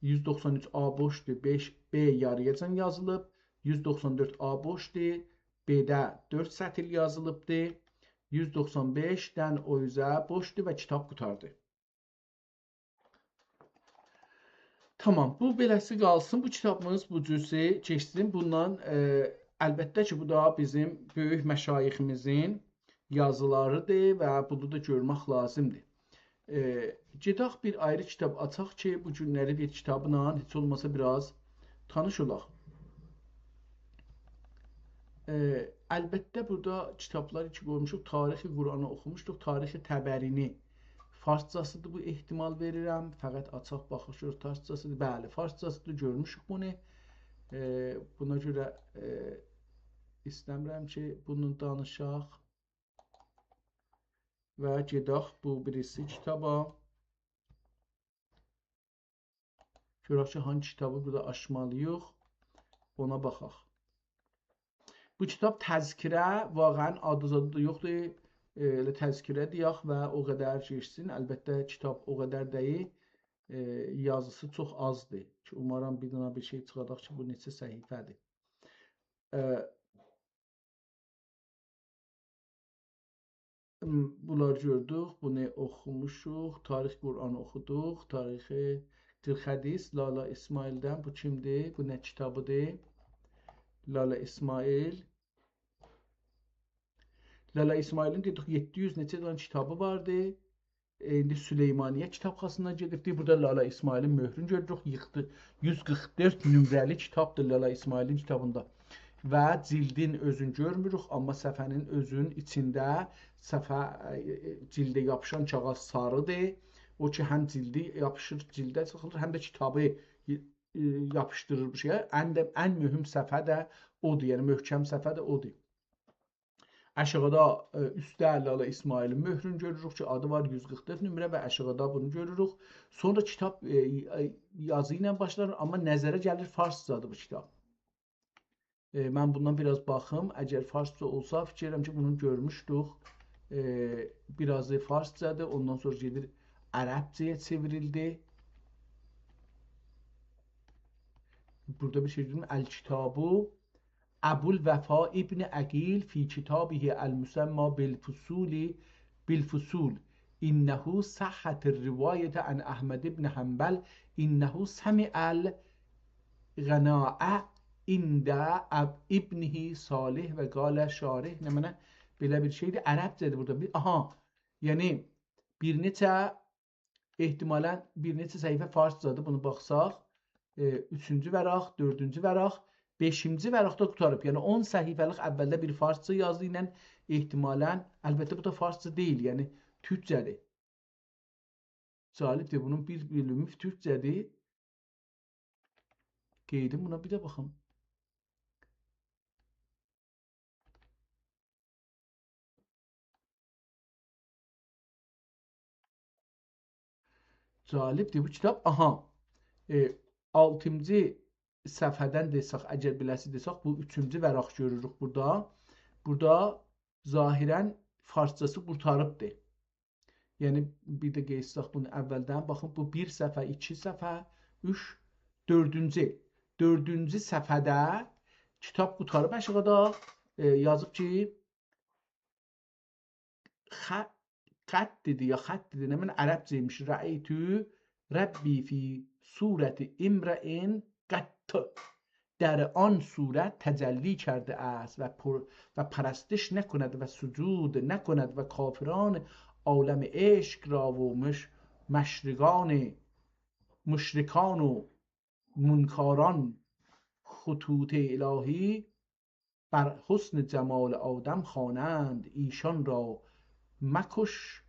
یوز دوخسان اوچ آ بوشدور، بئش، ب یارییاجان یازیلیب. یوز دوخسان دؤرد آ بوشدور، ب‌ده دؤرد سطر یازیلیبدی. یوز دوخسان بئشدن او اوزه بوشدور و کیتاب قوتاردی. تامام، بو بئله‌سی قالسین. بو کیتابیمیز بو جورسو کئچسین. بوندان، ائ، البته کی، بو دا بیزیم بؤیوک مشایخیمیزین یازیلاریدیر و بونو دا گؤرمک لازیمدیر. ائ، گئدک بیر آیری کیتاب آچاق کی، بو گونلری بیر کیتابلا هئچ اولماسا بیر آز تانیش اولاق. ائ، البته، بورادا کیتابلار کی قویموشوق، تاریخ قرآنی اوخوموشدوق، تاریخ طبرینی. فارسجاسیدیر بو، احتمال وئریرم. فقط آچاق باخیشیق، فارسجاسیدیر. بلی، فارسجاسیدیر، گؤرموشوک بونو. ائ، بونا گؤره، ائ، ایسته‌میرم کی بونو دانیشاق. و گئدک بو بیریسی کیتابا. گؤرک کی، هانگی کیتابی بورادا آچمالی‌ییق، اونا باخاق. بو کیتاب تذکره، واقعاً آدی زادی دا یوخدور. ائ، ائله تذکره دئیک و او قدر کئچسین. البته، کیتاب او قدر دئییل، ائ، یازیسی چوخ آزدیر. کی، اومارام بیر دنه بیر شئی چیخاداق کی، بو نئچه صفحه‌دیر. ائ، م، بونلاری گؤردوک. بونو اوخوموشوق. تاریخ قرآنی اوخودوق. تاریخ قیرخ حدیث لالا اسماعیلدن. بو کیمدیر؟ بو نه کیتابیدیر؟ لالا اسماعیل. لالا اسماعیلین، دئدیک، یئددی یوز نئچه دنه کیتابی واردی. ائ، ایندی سلیمانیه کیتابخاناسیندان گئدیبدی. بورادا لالا اسماعیلین مؤهرونو گؤروروک. ییخدی، یوز قیرخ دؤرد نمره‌لی کیتابدیر لالا اسماعیلین کیتابیندا. و جیلدین اؤزون گؤرموروک، آمما صفحه‌نین اؤزونون ایچینده صفحه، ائ، ائ، جیلده یاپیشان کاغیذ ساریدیر. او کی، هم جیلدی یاپیشیر، جیلده چیخیلیر، هم ده کیتابی، ائ، ائ، یاپیشدیریر بیر شئیه. ان ده، ان مهم صفحه ده اودور، یعنی محکم صفحه ده اودور. آشاغیدا، ائ، اوستده لالا اسماعیلین مؤهرونو گؤروروک کی، آدی وار یوز قیرخ دؤرد نمره و آشاغیدا بونو گؤروروک. سونرا کیتاب، ائ، ائ، یازی ایله باشلانیر، آمما نظره گلیر فارسجادیر بو کیتاب. ائ، من بوندان بیر آز باخیم، اگر فارسجا اولسا، فیکیر ائدیرم کی، بونو گؤرموشدوک. ائ، بیر آزی فارسجادیر، اوندان سونرا گئدیر عربجه‌یه چئوریلدی. بورادا بیر شئی دئدیم، الکتاب. ابوالوفا ابن عقیل فی کتابه المسمی بالفصول، بالفصول، انه صحح الرواية عن احمد بن حنبل، انه سمع الغناء عند اب-، ابنه صالح و قال شارح. نمنه، بئله بیر شئیدیر. عربجه‌دیر بورادا. بیر، آها، یعنی بیر نئچه احتمالاً بیر نئچه صفحه فارسجادیر، بونو باخساق. ائ، اوچونجو ورق، دؤردونجو ورق، بئشینجی ورقده قوتاریب. یعنی اون صفحه‌لیک اولده بیر فارسجا یازی ایله احتمالاً، البته، بو دا فارسجا دئییل، یعنی تورکجه‌دیر. جالبدیر، بونون بیر بؤلومو تورکجه‌دیر. قئییدیم بونا، بیر ده باخیم. جالبدیر بو کیتاب. آها. ائ، آلتینجی صفحه‌دن دئسک، اگر بئله‌سی دئسک، بو اوچونجو ورق گؤروروک بورادا. بورادا ظاهراً فارسجاسی قورتاریبدیر. یعنی، بیر ده قئییتسک بونو اولدن. باخین، بو بیر صفحه، ایکی صفحه، اوچ، دؤردونجو. دؤردونجو صفحه‌ده کیتاب قوتاریب آشاغیدا، ائ، یازیب کی، خ-، قد دئدی یا خط دئدی، نمنه، عربجه ایمیش. رأیت ربی فی صورة امرئ قط. در آن صورت تجلی کرده است و پر-، و پرستش نکند و سجود نکند و کافران عالم عشق را و مش-، مشرکان، مشرکان و منکران خطوط الهی بر حسن جمال آدم خوانند، ایشان را مکش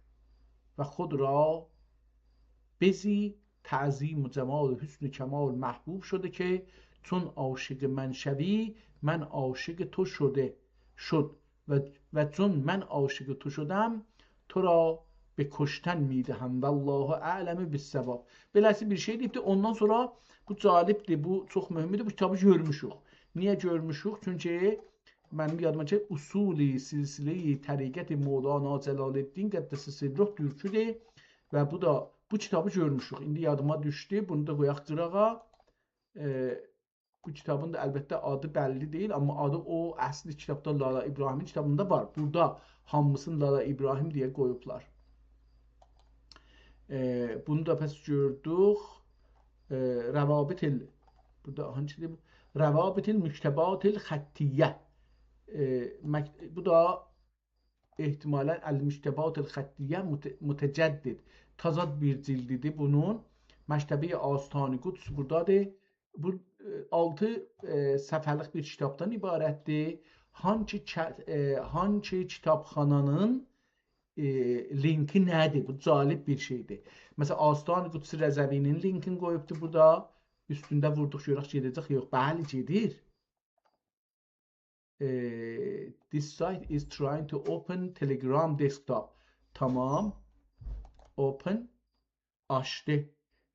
و خود را بزی. تعظیم و جمال و حسن و کمال محبوب شده که چون عاشق من شوی، من عاشق تو شده، شد و، و چون من عاشق تو شدم، تو را به کشتن می‌دهم، والله اعلم بالصواب. بئله‌سی بیر شئی دئییبدی. اوندان سونرا بو جالبدیر، بو چوخ مهمدور، بو کیتابی گؤرموشوک. نییه گؤرموشوک؟ چونکی منیم یادیما گلیر، اصول سلسله‌ی طریقت مولانا جلال‌الدین قدس سره تورکودور و بو دا، بو کیتابی گؤرموشوک. ایندی یادیما دوشدو، بونو دا قویاق قیراغا. ائ، بو کیتابین دا البته آدی بللی دئییل، آمما آدی او اصلی کیتابدا، لالا ابراهیمین کیتابیندا وار. بورادا هامیسینی لالا ابراهیم دئیه قویوبلار. ائ، بونو دا پس گؤردوک. ائ، روابط ال-، بورادا هانسی دئییل؟ روابط المکتبات الخطیه. ائ، مک-، بو دا احتمالاً المکتبات الخطیه مت-، متجدد. تازا بیر جلدیدیر بونون. مکتبه آستان قدس بورادادیر. بو، ائ، آلتی، ائ، صفحه‌لیک بیر کیتابدان عبارتدیر. هانسی ک-، ائ، هانسی کیتابخانانین، ائ، لینکی نه‌دیر؟ بو جالب بیر شئیدیر. مثلا، آستان قدس رضوی‌نین لینکینی قویوبدور بورادا. اوستونده ووردوق، گؤرک گئده‌جک، یوخ. بلی، گئدیر. ائ، this site is trying to open Telegram desktop. تامام. Open. آچدی.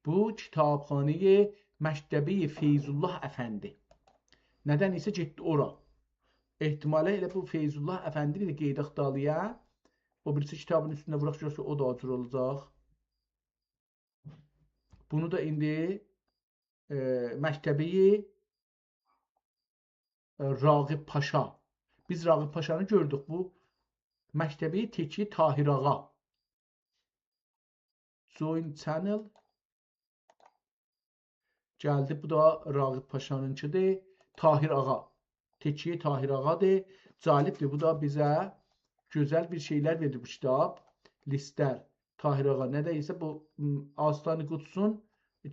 بو کیتابخانه‌ی مکتبه فیض‌الله افندی. ندن ایسه گئتدی اورا. احتمالاً ائله بو فیض‌الله افندی بیر ده قئییداق دالییا. او بیریسی کیتابین اوستونده ووراق گؤرک کی، او دا او جور اولاجاق. بونو دا ایندی، ائ، مکتبه، ائ، راغب پاشا. بیز راغب پاشانی گؤردوک. بو مکتبه تکیه طاهر آغا. Join channel. گلدی، بو دا راغب پاشانینکیدیر. طاهر آغا. تکیه طاهر آغادیر. جالبدیر، بو دا بیزه گؤزل بیر شئیلر وئریر بو کیتاب. لیستلر. طاهر آغا، نه ده ایسه بو، م، آستان قدسون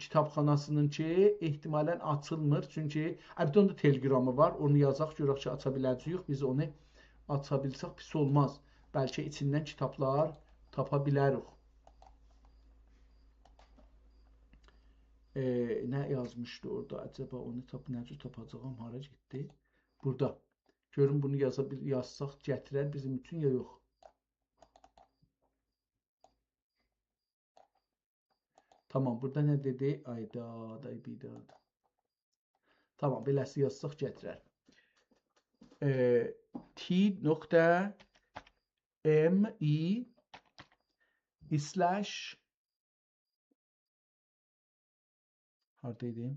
کیتابخاناسینینکی احتمالاً آچیلمیر. چونکی، البته، اونون دا تلگرامی وار. اونو یازاق، گؤرک کی، آچا بیله‌جه‌ییک. بیز اونو آچا بیلسک، پیس اولماز. بلکه ایچیندن کیتابلار تاپا بیلریک. ائ، نه یازمیشدی اورادا عجبا؟ اونو تاپ-، نه جور تاپاجاغام؟ هارا گئتدی؟ بورادا. گؤروم بونو یازا بیل-، یازساق گتیرر بیزیم اوچون یا یوخ. تامام، بورادا نه دئدی؟ آی داد، آی بیداد. تامام، بئله‌سی یازساق گتیرر. ائ، تی نقطه ام ای slash، هاردا ایدیم؟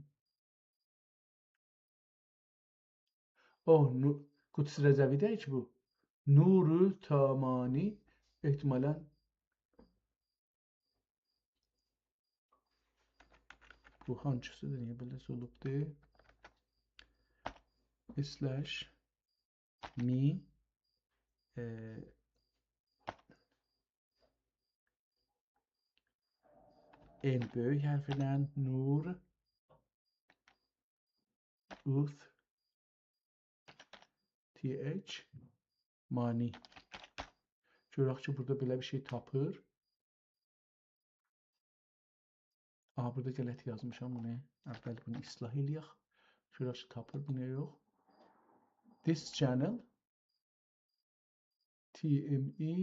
اوه، نو-، قدس رضوی دئییل کی بو. نور تامانی، احتمالاً بو هانسیسیدیر، نییه بئله اولوبدور؟ Slash me، ائ، N بؤیوک حرفله، نور، اوث، تی اچ، مانی. گؤرک کی، بورادا بئله بیر شئی تاپیر. آها، بورادا غلط یازمیشام بونو. اول بونو اصلاح ائله‌یک. گؤرک کی، تاپیر، بو نه یوخ. This channel، T M E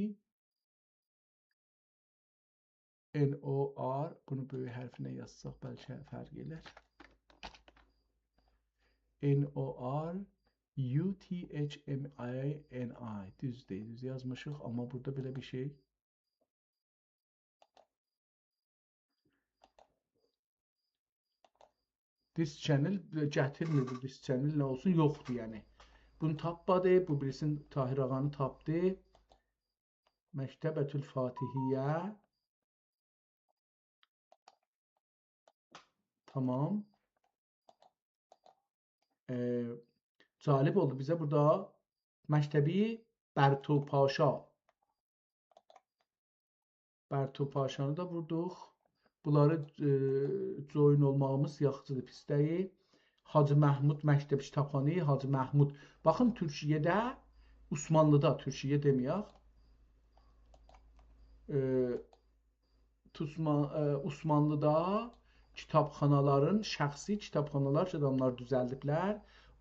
N O R، بونو بؤیوک حرفله یازساق بلکه فرق ائلر. N O R U T H M I N I. دوزدور، دوز یازمیشیق، آمما بورادا بئله بیر شئی. This channel گتیرمیر، بو this channel نه اولسون، یوخدور یعنی. بونو تاپمادی، بو بیریسینی، طاهر آغانی تاپدی. مکتبة الفاتحیه. تامام. ائ، جالب اولدو بیزه بورادا مکتبه برتو پاشا. برتو پاشانی دا ووردوق. بونلاری، ائ، join اولماغیمیز یاخشیدیر، پیس دئییل. حاجی محمود مکتب کیتابخانه، حاجی محمود. باخین، تورکیه‌ده، عثمانلی‌دا، تورکیه دئمه‌یک. ائ، توسما-، ائ، عثمانلی‌دا کیتابخانالارین، شخصی کیتابخانالار کی، آداملار دوزلدیبلر،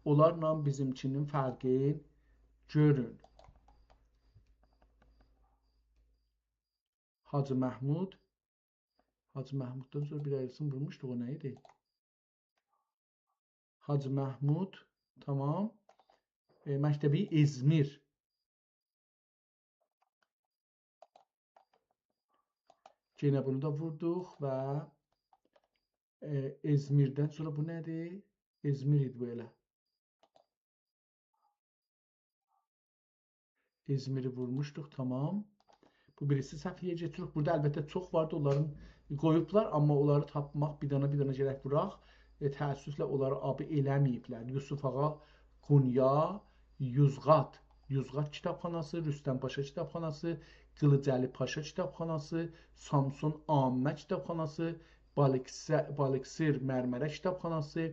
اونلارلا بیزیمکینین فرقین گؤرون. حاجی محمود. حاجی محموددان سونرا بیر آیریسینی وورموشدوق، او نه ایدی؟ حاجی محمود، تامام. ائ، مکتبه ازمیر. یئنه بونو دا ووردوق و، ائ، ازمیردن سونرا بو نه‌دیر؟ ازمیر ایدی بو ائله. ازمیری وورموشدوق، تامام. بو بیریسی صفحه‌یه کئچیریک. بورادا البته چوخ واردی، اونلارین قویوبلار، آمما اونلاری تاپماق، بیر دنه بیر دنه گرک ووراق. ائ، تأسفله اونلاری آبی ائله‌مه‌ییبلر. یوسف آغا قونیا، یوزقات. یوزقات کیتابخاناسی، رستم پاشا کیتابخاناسی، قیلیجعلی پاشا کیتابخاناسی، سامسون عامه کیتابخاناسی، بالیکسه-، بالیکسیر مرمره کیتابخاناسی،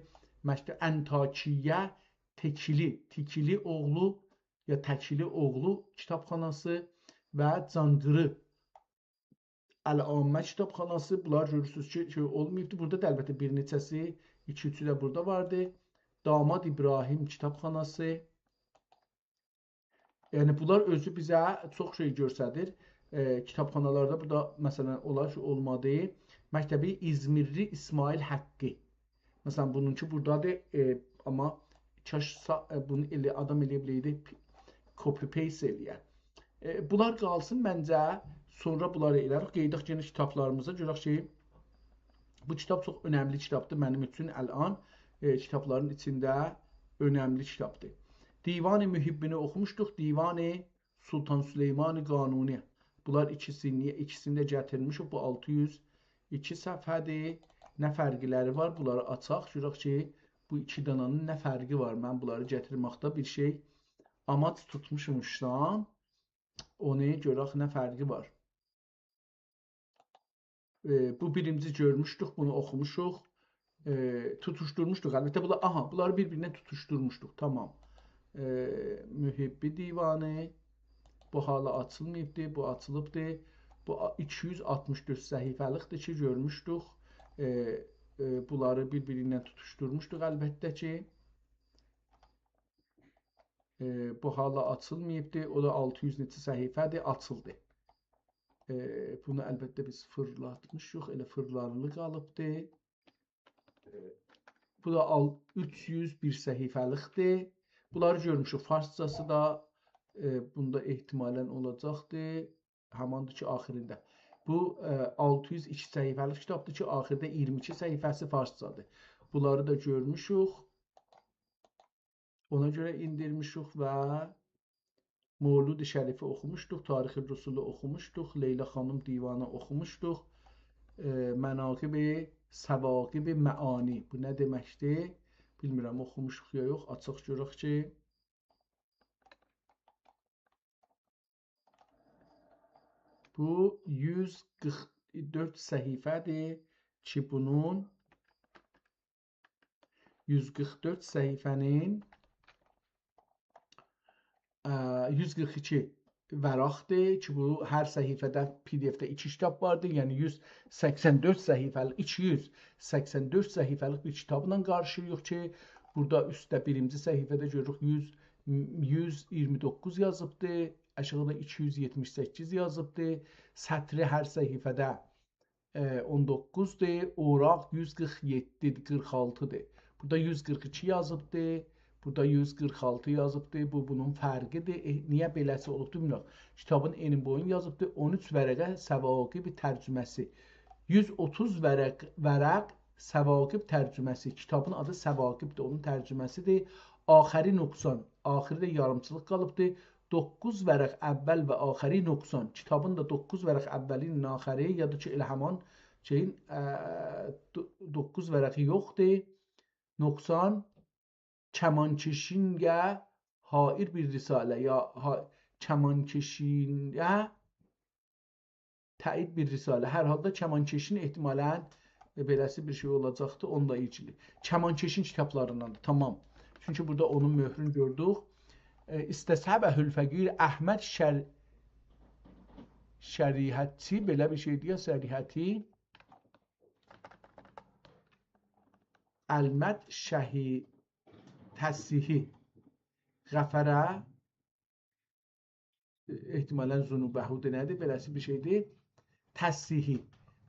مکتب انطاکیه، تکیلی، تکیلی اوغلو یا تکیلی اوغلو کیتابخاناسی و جانقیری العامه کیتابخاناسی. بونلار گؤرورسونوز کی، شئی اولماییبدی. بورادا دا البته بیر نئچه‌سی، ایکی-اوچو ده بورادا واردی. داماد ابراهیم کیتابخاناسی. یعنی، بونلار اؤزو بیزه چوخ شئی گؤستریر. ائ، کیتابخانالاردا بورادا، مثلا، اولار کی، اولمادی. مکتبی ازمیرلی اسماعیل حقی. مثلا، بونونکی بورادادیر، ائ، آمما کاش سا-، ائ، بونو ائله، آدام ائلیه بیله‌یدی، پ-، copy paste ائلیه. ائ، بونلار قالسین منجه، سونرا بونلاری ائلریک. قئییدک یئنه کیتابلاریمیزا، گؤرک کی، بو کیتاب چوخ اؤنملی کیتابدیر منیم اوچون الان. ائ، کیتابلارین ایچینده اؤنملی کیتابدیر. دیوان محبینی اوخوموشدوق، دیوان سلطان سلیمان قانونی. بونلار ایکیسینی، ایکیسینی ده گتیرمیشیک. بو آلتی یوز ایکی صفحه‌دیر. نه فرقلری وار؟ بونلاری آچاق. گؤرک کی، بو ایکی دنه‌نین نه فرقی وار؟ من بونلاری گتیرمکده بیر شئی آماج توتموشموشسام، اونو گؤرک نه فرقی وار. ائ، بو بیرینجی گؤرموشدوک، بونو اوخوموشوق. ائ، توتوشدورموشدوق. البته، بونلار، آها، بونلاری بیر-بیرینه توتوشدورموشدوق. تامام. ائ، محبی دیوانی. بو هله آچیلماییبدی، بو آچیلیبدی. بو آ-، ایکی یوز آلتمیش دؤرد صفحه‌لیکدیر کی، گؤرموشدوک. ائ، ائ، بونلاری بیر-بیرینه توتوشدورموشدوق البته کی. ائ، بو هله آچیلماییبدی. او دا آلتی یوز نئچه صفحه‌دیر، آچیلدی. ائ، بونو البته بیز فیرلاتمیشیق، ائله فیرلاریلی قالیبدی. ائ، بو دا آل-، اوچ یوز بیر صفحه‌لیکدیر. بونلاری گؤرموشوک. فارسجاسی دا، ائ، بوندا احتمالا اولاجاقدیر. هماندیر کی، آخیریندا. بو، ائ، آلتی یوز ایکی صفحه‌لیک کیتابدیر کی، آخیردا اییرمی ایکی صفحه‌سی فارسجادیر. بونلاری دا گؤرموشوک. اونا گؤره ایندیرمیشیک و مولود شریفی اوخوموشدوق، تاریخ رسولی اوخوموشدوق، لیلا خانیم دیوانی اوخوموشدوق. ائ، مناقب ثواقب معانی. بو نه دئمکدیر؟ بیلمیرم، اوخوموشوق یا یوخ. آچاق گؤرک کی، بو یوز قیرخ دؤرد صفحه‌دیر کی، بونون یوز قیرخ دؤرد صفحه‌نین، ا، یوز قیرخ ایکی ورقدیر کی، بو هر صفحه‌ده پی دی اف‌ده ایکی کیتاب واردیر. یعنی یوز سکسن دؤرد صفحه‌لیک، ایکی یوز سکسن دؤرد صفحه‌لیک بیر کیتابلا قارشیلاییریق کی، بورادا اوستده بیرینجی صفحه‌ده گؤروروک یوز، یوز اییرمی دوققوز یازیبدیر، آشاغیدا ایکی یوز یئتمیش سککیز یازیبدیر. سطری هر صفحه‌ده، ائ، اون دوققوزدور، اوراق یوز قیرخ یئددیدیر، قیرخ آلتیدیر. بورادا یوز قیرخ ایکی یازیبدیر، بورادا یوز قیرخ آلتی یازیبدیر. بو، بونون فرقیدیر. ائ، نییه بئله‌سی اولوبدور، بیلمیرم. کیتابین انی بویون یازیبدیر، اون اوچ ورقه ثواقب ترجمه‌سی. یوز اوتوز ورق، ورق ثواقب ترجمه‌سی. کیتابین آدی ثواقبدیر، اونون ترجمه‌سیدیر. آخری نقصان، آخری ده یاریمچیلیق قالیبدیر. دوققوز ورق اول و آخری نقصان. کیتابین دا دوققوز ورق اولی ایله آخری، یا دا کی، ائله همان شئیین، ا، دو-، دوققوز ورقی یوخدور. نقصان، کمانکشینگه حائر بیر رساله، یا ها-، کمانکشینگه تأیید بیر رساله. هر حالدا کمانکشین احتمالا، ائ، بئله‌سی بیر شئی اولاجاقدی، اونونلا ایلگیلی. کمانکشین کیتابلارینداندیر، تامام. چونکی بورادا اونون مؤهرونو گؤردوک. ائ، استصحبه الفقیر احمد شر-، شریحتی، بئله بیر شئیدیر یا، شریحتی. المد شهی تصحیحی غفره، احتمالا ذنوبه‌دیر، نه‌دیر، بئله‌سی بیر شئیدیر. تصحیحی.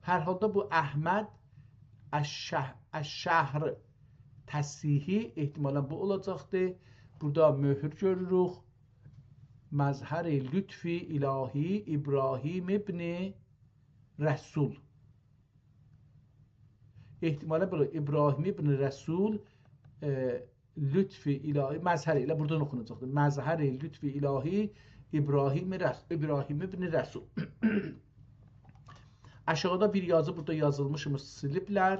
هر حالدا بو احمد الشه-، الشهر تصحیحی احتمالا بو اولاجاقدیر. بورادا مؤهور گؤروروک. مظهر لطف الهی ابراهیم ابن رسول. احتمالا بورادا ابراهیم ابن رسول ائ، لطف الهی، مظهر، ائله بورادان اوخوناجاقدیر. مظهر لطف الهی ابراهیم رس-، ابراهیم ابن رسول. آشاغیدا بیر یازی بورادا یازیلمیشیمیز سیلیبلر.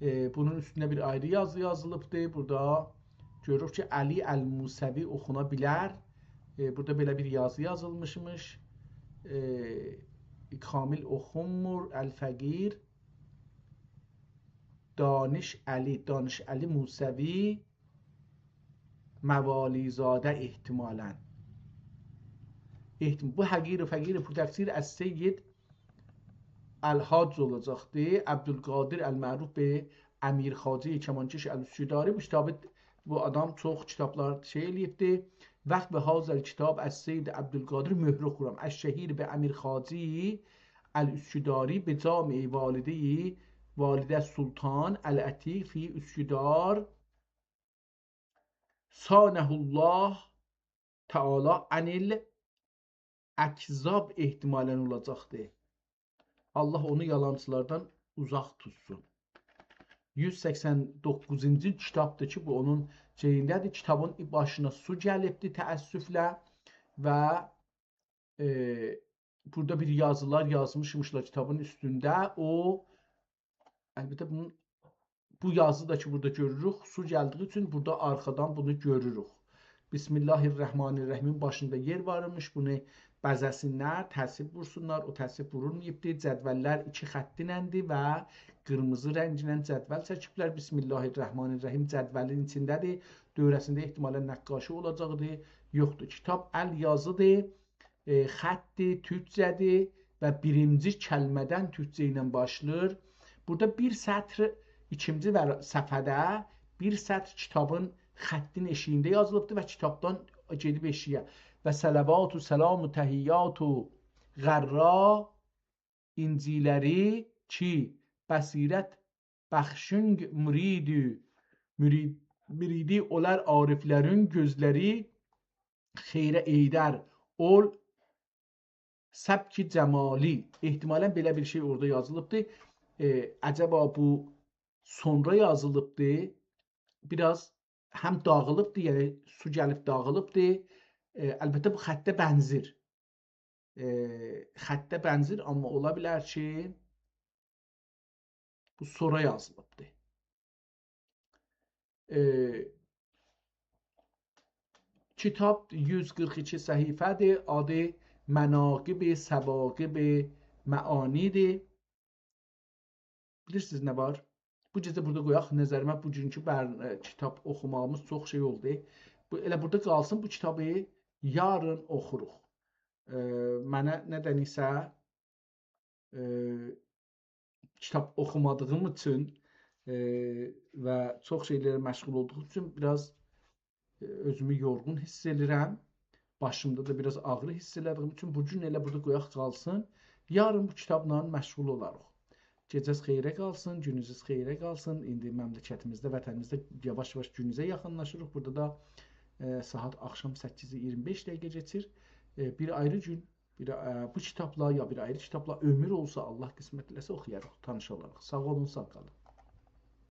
ائ، بونون اوستونده بیر آیری یازی یازیلیبدی. بورادا گؤروروک کی، علی الموسوی اوخونا بیلر. ائ، بورادا بئله بیر یازی یازیلمیشمیش. ائ، کامل اوخونمور، الفقیر. دانش علی، دانش علی موسوی، موالی‌زاده احتمالاً. احتم-، بو حقیر و فقیر پورتقصیر از سید الحاج اولاجاقدی. عبدالقادر المعروف به امیر خواجه کمانکش الاسکداری. بو کیتابی، بو آدام چوخ کیتابلار شئی ائله‌ییبدی. وقف به هذا الکتاب از سید عبدالقادر مهره خرم الشهیر به امیر خواجه الاسکداری به جامع والده، والده سلطان العتیق فی اسکدار، صانه الله تعالی عن الاکذاب احتمالاً اولاجاقدی. الله اونو یالانچیلاردان اوزاق توتسون. یوز سکسن دوققوزونجو کیتابدیر کی، بو اونون شئیینده‌دیر. کیتابین باشینا سو گلیبدی تأسفله و ائ، بورادا بیر یازیلار یازمیشمیشلار کیتابین اوستونده. او، البته، بونون، بو یازی دا کی، بورادا گؤروروک، سو گلدیگی اوچون بورادا آرخادان بونو گؤروروک. بسم الله الرحمن الرحیمین باشیندا یئر وارمیش، بونو بزه‌سینلر، تصویب وورسونلار، او تصویب وورولماییبدی. جدوللر ایکی خطینندی و قیرمیزی رنگینن جدول چکیبلر. بسم الله الرحمن الرحیم جدولین ایچینده‌دیر. دؤوره‌سینده احتمالاً نقاشی اولاجاقدی. یوخدور. کیتاب ال یازیدیر. ائ، خطدیر، تورکجه‌دیر و بیرینجی کلمه‌دن تورکجه ایله باشلاییر. بورادا بیر سطر، ایکینجی ور-، صفحه‌ده بیر سطر کیتابین خطین ائشیگینده یازیلیبدیر و کیتابدان گئدیب ائشیگه. و صلوات و سلام و تحیات و غرّا اینجیلری کی، بصیرت بخشینگ مریدی، مرید، مریدی اولار عارفلرین گؤزلری خیره ائیدر اول سبک جمالی. احتمالاً بئله بیر شئی اورادا یازیلیبدی. ائ، عجبا بو سونرا یازیلیبدی؟ بیر آز هم داغیلیبدی، یعنی سو گلیب داغیلیبدی. ائ، البته، بو خطه بنزیر. ائ، خطه بنزیر، آمما اولا بیلر کی، بو سونرا یازیلیبدی. ائ، کیتاب یوز قیرخ ایکی صفحه‌دیر، آدی مناقب ثواقب معانی‌دیر. بیلیرسینیز نه وار؟ بو گئجه بورادا قویاق. نظریمه بوگونکو بر-، ائ، کیتاب اوخوماغیمیز چوخ شئی اولدو. بو، ائله بورادا قالسین، بو کیتابی یارین اوخوروق. ائ، منه ندنسه، ائ، کیتاب اوخومادیغیم اوچون، ائ، و چوخ شئیلره مشغول اولدوغوم اوچون بیر آز ائ، اؤزومو یورغون حیس ائدیرم. باشیمدا دا بیر آز آغری حیس ائله‌دیگیم اوچون بو گون ائله بورادا قویاق قالسین. یارین بو کیتابلا مشغول اولاریق. گئجه‌ز خئیره قالسین، گونوزوز خئیره قالسین. ایندی مملکتیمیزده، وطنیمیزده یاواش-یاواش گونوزه یاخینلاشیریق. بورادا دا، ائ، ساعت آخشام سککیزی اییرمی بئش دقیقه کئچیر. ائ، بیر آیری گون، بیر، ائ، بو کیتابلا یا بیر آیری کیتابلا عؤمور اولسا، الله قسمت ائله‌سه، اوخویاریق، تانیش اولاریق. ساغ اولون، ساغ قالین.